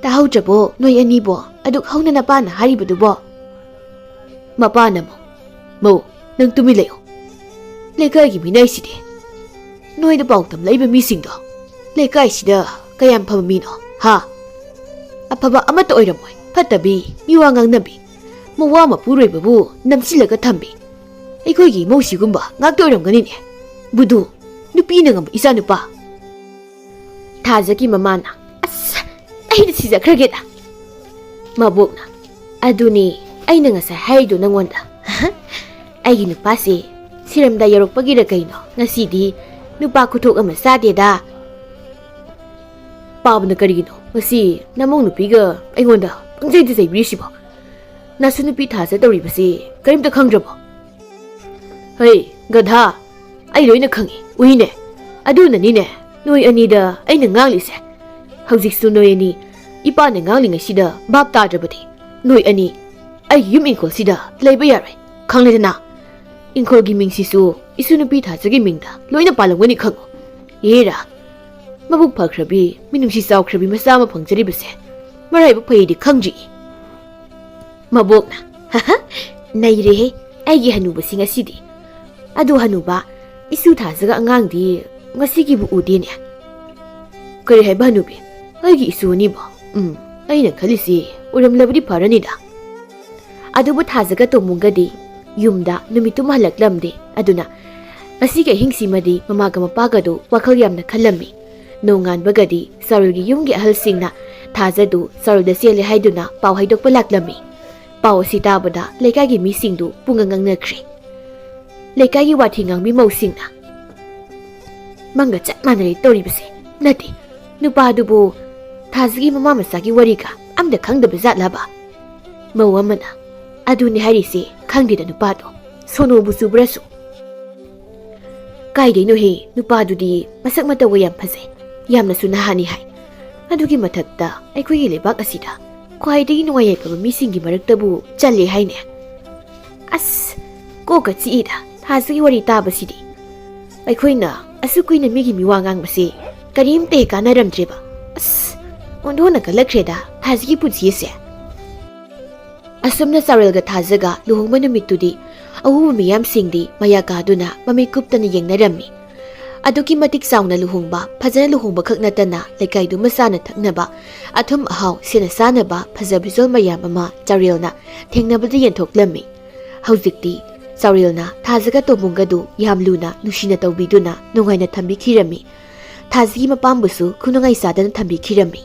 "ꯇꯥꯍꯧꯗ꯭ꯔꯕꯣ ꯅꯣꯏ ꯑꯅꯤꯕꯣ? ꯑꯗꯨꯛ ꯍꯧꯅ ꯅꯄꯥꯅ ꯍꯥꯏꯔꯤꯕꯗꯨꯕꯣ?" ꯃꯄꯥꯅ ꯑꯃꯨꯛ, "ꯃꯧ, ꯅꯪ ꯇꯨꯃꯤꯟ ꯂꯩꯌꯨ꯫ ꯂꯩꯀꯥꯏꯒꯤ ꯃꯤꯅꯥꯏꯁꯤꯗꯤ ꯅꯣꯏꯗ ꯄꯥꯎ ꯇꯝꯂꯛꯏꯕ ꯃꯤꯁꯤꯡꯗꯣ ꯂꯩꯀꯥꯏꯁꯤꯗ ꯀꯌꯥꯝ ꯐꯕ ꯃꯤꯅꯣ, ꯍꯥ? ꯑꯐꯕ ꯑꯃꯠꯇ ꯑꯣꯏꯔꯝꯃꯣꯏ꯫ ꯐꯠꯇꯕꯤ, ꯃꯤꯋꯥ ꯉꯥꯡꯅꯕꯤ, ꯃꯋꯥ ꯃꯄꯨꯔꯣꯏꯕꯕꯨ ꯅꯝꯁꯤꯜꯂꯒ ꯊꯝꯕꯤ꯫ ꯑꯩꯈꯣꯏꯒꯤ ꯏꯃꯧꯁꯤꯒꯨꯝꯕ ꯉꯥꯛꯇ ꯑꯣꯏꯔꯝꯒꯅꯤꯅꯦ꯫ ꯕꯨꯗꯨ, ꯅꯨꯄꯤꯅ ꯉꯝꯕ ꯏꯆꯥꯅꯨꯄꯥ꯫ ꯊꯥꯖꯒꯤ ꯃꯃꯥꯅ, "ꯑꯁ, ꯑꯩꯅ ꯁꯤꯖꯈ꯭ꯔꯒꯦꯗ"꯫ ꯃꯕꯣꯛꯅ, "ꯑꯗꯨꯅꯤ ꯑꯩꯅ ꯉꯁꯥꯏ ꯍꯥꯏꯔꯤꯗꯣ ꯅꯪꯉꯣꯟꯗ꯫ ꯑꯩꯒꯤ ꯅꯨꯄꯥꯁꯦ ꯁꯤꯔꯝꯗꯥꯏ ꯌꯧꯔꯛꯄꯒꯤꯔ ꯀꯩꯅꯣ, ꯉꯁꯤꯗꯤ ꯅꯨꯄꯥ ꯈꯨꯊꯣꯛ ꯑꯃ ꯆꯥꯗꯦꯗ"꯫ ꯄꯥꯕꯅ ꯀꯔꯤꯒꯤꯅꯣ ꯉꯁꯤ ꯅꯃꯧ ꯅꯨꯄꯤꯒ ꯑꯩꯉꯣꯟꯗ ꯄꯪꯆꯩꯗ ꯆꯩꯕꯤꯔꯤꯁꯤꯕꯣ? ꯅꯁꯨ ꯅꯨꯄꯤ ꯊꯥꯖ ꯇꯧꯔꯤꯕꯁꯤ ꯀꯔꯤꯝꯇ ꯈꯪꯗ꯭ꯔꯕꯣ? ꯍꯩ, ꯒꯙꯥ, ꯑꯩ ꯂꯣꯏꯅ ꯈꯪꯉꯤ, ꯎꯏꯅꯦ꯫ ꯑꯗꯨꯅꯅꯤꯅꯦ ꯅꯣꯏ ꯑꯅꯤꯗ ꯑꯩꯅ ꯉꯥꯡꯂꯤꯁꯦ꯫ ꯍꯧꯖꯤꯛꯁꯨ ꯅꯣꯏ ꯑꯅꯤ ꯏꯄꯥꯅ ꯉꯥꯡꯂꯤꯉꯩꯁꯤꯗ ꯚꯥꯞ ꯇꯥꯗ꯭ꯔꯕꯗꯤ ꯅꯣꯏ ꯑꯅꯤ ꯑꯩꯒꯤ ꯌꯨꯝ ꯏꯪꯈꯣꯜꯁꯤꯗ ꯂꯩꯕ ꯌꯥꯔꯣꯏ, ꯈꯪꯂꯦꯗꯅ? ꯏꯪꯈꯣꯜꯒꯤ ꯃꯤꯡꯁꯤꯁꯨ ꯏꯁꯨ ꯅꯨꯄꯤ ꯊꯥꯖꯒꯤ ꯃꯤꯡꯗ ꯂꯣꯏꯅ ꯄꯥꯜꯂꯝꯒꯅꯤ ꯈꯪꯉꯨ꯫ ꯑꯦꯔꯥ, ꯃꯕꯨꯛ ꯐꯈ꯭ꯔꯕꯤ, ꯃꯤꯅꯨꯡꯁꯤ ꯆꯥꯎꯈ꯭ꯔꯕꯤ ꯃꯆꯥ ꯑꯃ ꯐꯪꯖꯔꯤꯕꯁꯦ ꯃꯔꯥꯏꯕꯛ ꯐꯩꯗꯤ ꯈꯪꯗ꯭ꯔꯤ꯫ ꯃꯕꯣꯛꯅ, "ꯍꯍ, ꯅꯩꯔꯦꯍꯦ ꯑꯩꯒꯤ ꯍꯅꯨꯕꯁꯤ ꯉꯁꯤꯗꯤ꯫ ꯑꯗꯨ ꯍꯅꯨꯕ, ꯏꯁꯨ ꯊꯥꯖꯒ ꯑꯉꯥꯡꯗꯤ ꯉꯁꯤꯒꯤꯕꯨ ꯎꯗꯦꯅꯦ"꯫ "ꯀꯔꯤ ꯍꯥꯏꯕ ꯍꯅꯨꯕꯤ? ꯑꯩꯒꯤ ꯏꯁꯨ ꯑꯅꯤꯕꯨ? ꯎꯝ, ꯑꯩꯅ ꯈꯜꯂꯤꯁꯤ ꯑꯣꯏꯔꯝꯂꯕꯗꯤ ꯐꯔꯅꯤꯗ"꯫ ꯑꯗꯨꯕꯨ ꯊꯥꯖꯒ ꯇꯣꯝꯕꯨꯡꯒꯗꯤ ꯌꯨꯝꯗ ꯅꯨꯃꯤꯠꯇꯨꯃ ꯍꯜꯂꯛꯂꯝꯗꯦ꯫ ꯑꯗꯨꯅ ꯉꯁꯤꯒꯤ ꯑꯍꯤꯡꯁꯤꯃꯗꯤ ꯃꯃꯥꯒ ꯃꯄꯥꯒꯗꯨ ꯋꯥꯈꯜ ꯌꯥꯝꯅ ꯈꯜꯂꯝꯃꯤ꯫ ꯅꯣꯡꯉꯥꯟꯕꯒꯗꯤ ꯆꯥꯔꯨꯜꯒꯤ ꯌꯨꯝꯒꯤ ꯑꯍꯜꯁꯤꯡꯅ ꯊꯥꯖꯗꯨ ꯆꯥꯔꯨꯜꯗ ꯆꯦꯜꯂꯦ ꯍꯥꯏꯗꯨꯅ ꯄꯥꯎ ꯍꯥꯏꯗꯣꯛꯄ ꯂꯥꯛꯂꯝꯃꯤ꯫ ꯄꯥꯎ ꯑꯁꯤ ꯇꯥꯕꯗ ꯂꯩꯀꯥꯏꯒꯤ ꯃꯤꯁꯤꯡꯗꯨ ꯄꯨꯡꯉ ꯉꯥꯡꯅꯈ꯭ꯔꯦ꯫ ꯂꯩꯀꯥꯏꯒꯤ ꯋꯥꯊꯤ ꯉꯥꯡꯕꯤ ꯃꯧꯁꯤꯡꯅ, "ꯃꯪꯒ ꯆꯞ ꯃꯥꯟꯅꯔꯦ ꯇꯧꯔꯤꯕꯁꯦ꯫ ꯅꯠꯇꯦ, ꯅꯨꯄꯥꯗꯨꯕꯨ ꯊꯥꯖꯒꯤ ꯃꯃꯥ ꯃꯆꯥꯒꯤ ꯋꯥꯔꯤꯒ ꯑꯝꯇ ꯈꯪꯗꯕ ꯖꯥꯠꯂꯕ?" ꯃꯧ ꯑꯃꯅ, "ꯑꯗꯨꯅꯦ ꯍꯥꯏꯔꯤꯁꯦ, ꯈꯪꯗꯦꯗ ꯅꯨꯄꯥꯗꯣ꯫ ꯁꯣꯅꯣꯕꯨ ꯆꯨꯕ꯭ꯔꯁꯨ꯫ ꯀꯥꯏꯗꯩꯅꯣꯍꯦ, ꯅꯨꯄꯥꯗꯨꯗꯤ ꯃꯁꯛ ꯃꯇꯧꯒ ꯌꯥꯝ ꯐꯖꯩ, ꯌꯥꯝꯅꯁꯨ ꯅꯍꯥꯅꯤ ꯍꯥꯏ꯫ ꯑꯗꯨꯒꯤ ꯃꯊꯛꯇ ꯑꯩꯈꯣꯏꯒꯤ ꯂꯩꯕꯥꯛ ꯑꯁꯤꯗ ꯈ꯭ꯋꯥꯏꯗꯒꯤ ꯅꯨꯡꯉꯥꯏ ꯌꯥꯏꯐꯕ ꯃꯤꯁꯤꯡꯒꯤ ꯃꯔꯛꯇꯕꯨ ꯆꯜꯂꯦ ꯍꯥꯏꯅꯦ꯫ ꯑꯁ, ꯀꯣꯛꯀ ꯆꯤꯛꯏꯗ ꯊꯥꯖꯒꯤ ꯋꯥꯔꯤ ꯇꯥꯕꯁꯤꯗꯤ꯫ ꯑꯩꯈꯣꯏꯅ ꯑꯁꯨꯛ ꯀꯨꯏꯅ ꯃꯤꯒꯤ ꯃꯤꯋꯥ ꯉꯥꯡꯕꯁꯦ ꯀꯔꯤꯝꯇ ꯍꯦꯛ ꯀꯥꯟꯅꯔꯝꯗ꯭ꯔꯦꯕ꯫ ꯑꯁ, ꯑꯣꯟꯊꯣꯛꯅ ꯀꯜꯂꯛꯈ꯭ꯔꯦꯗ ꯊꯥꯖꯒꯤ ꯄꯨꯟꯁꯤ ꯑꯁꯦ"꯫ ꯑꯁꯨꯝꯅ ꯆꯥꯔꯦꯜꯒ ꯊꯥꯖꯒ ꯂꯨꯍꯣꯡꯕ ꯅꯨꯃꯤꯠꯇꯨꯗꯤ ꯑꯎꯕ ꯃꯤꯌꯥꯝꯁꯤꯡꯗꯤ ꯃꯌꯥ ꯀꯥꯗꯨꯅ ꯃꯃꯤꯠ ꯀꯨꯞꯇꯅ ꯌꯦꯡꯅꯔꯝꯃꯤ꯫ ꯑꯗꯨꯛꯀꯤ ꯃꯇꯤꯛ ꯆꯥꯎꯅ ꯂꯨꯍꯣꯡꯕ, ꯐꯖꯅ ꯂꯨꯍꯣꯡꯕ ꯈꯛ ꯅꯠꯇꯅ ꯂꯩꯀꯥꯏꯗꯨꯃ ꯆꯥꯅ ꯊꯛꯅꯕ, ꯑꯊꯨꯝ ꯑꯍꯥꯎ, ꯁꯦꯠꯅ ꯆꯥꯅꯕ ꯐꯖ ꯐꯤꯖꯣꯜ ꯃꯌꯥꯝ ꯑꯃ ꯆꯥꯔꯦꯜꯅ ꯊꯦꯡꯅꯕꯗ ꯌꯦꯟꯊꯣꯛꯂꯝꯃꯤ꯫ ꯍꯧꯖꯤꯛꯇꯤ ꯆꯥꯔꯦꯜꯅ ꯊꯥꯖꯒ ꯇꯣꯝꯕꯨꯡꯒꯗꯨ ꯌꯥꯝ ꯂꯨꯅ ꯅꯨꯡꯁꯤꯅ ꯇꯧꯕꯤꯗꯨꯅ ꯅꯨꯡꯉꯥꯏꯅ ꯊꯝꯕꯤꯈꯤꯔꯝꯃꯤ꯫ ꯊꯥꯖꯒꯤ ꯃꯄꯥꯝꯕꯨꯁꯨ ꯈꯨꯅꯨꯡꯉꯥꯏ ꯆꯥꯗꯅ ꯊꯝꯕꯤꯈꯤꯔꯝꯃꯤ꯫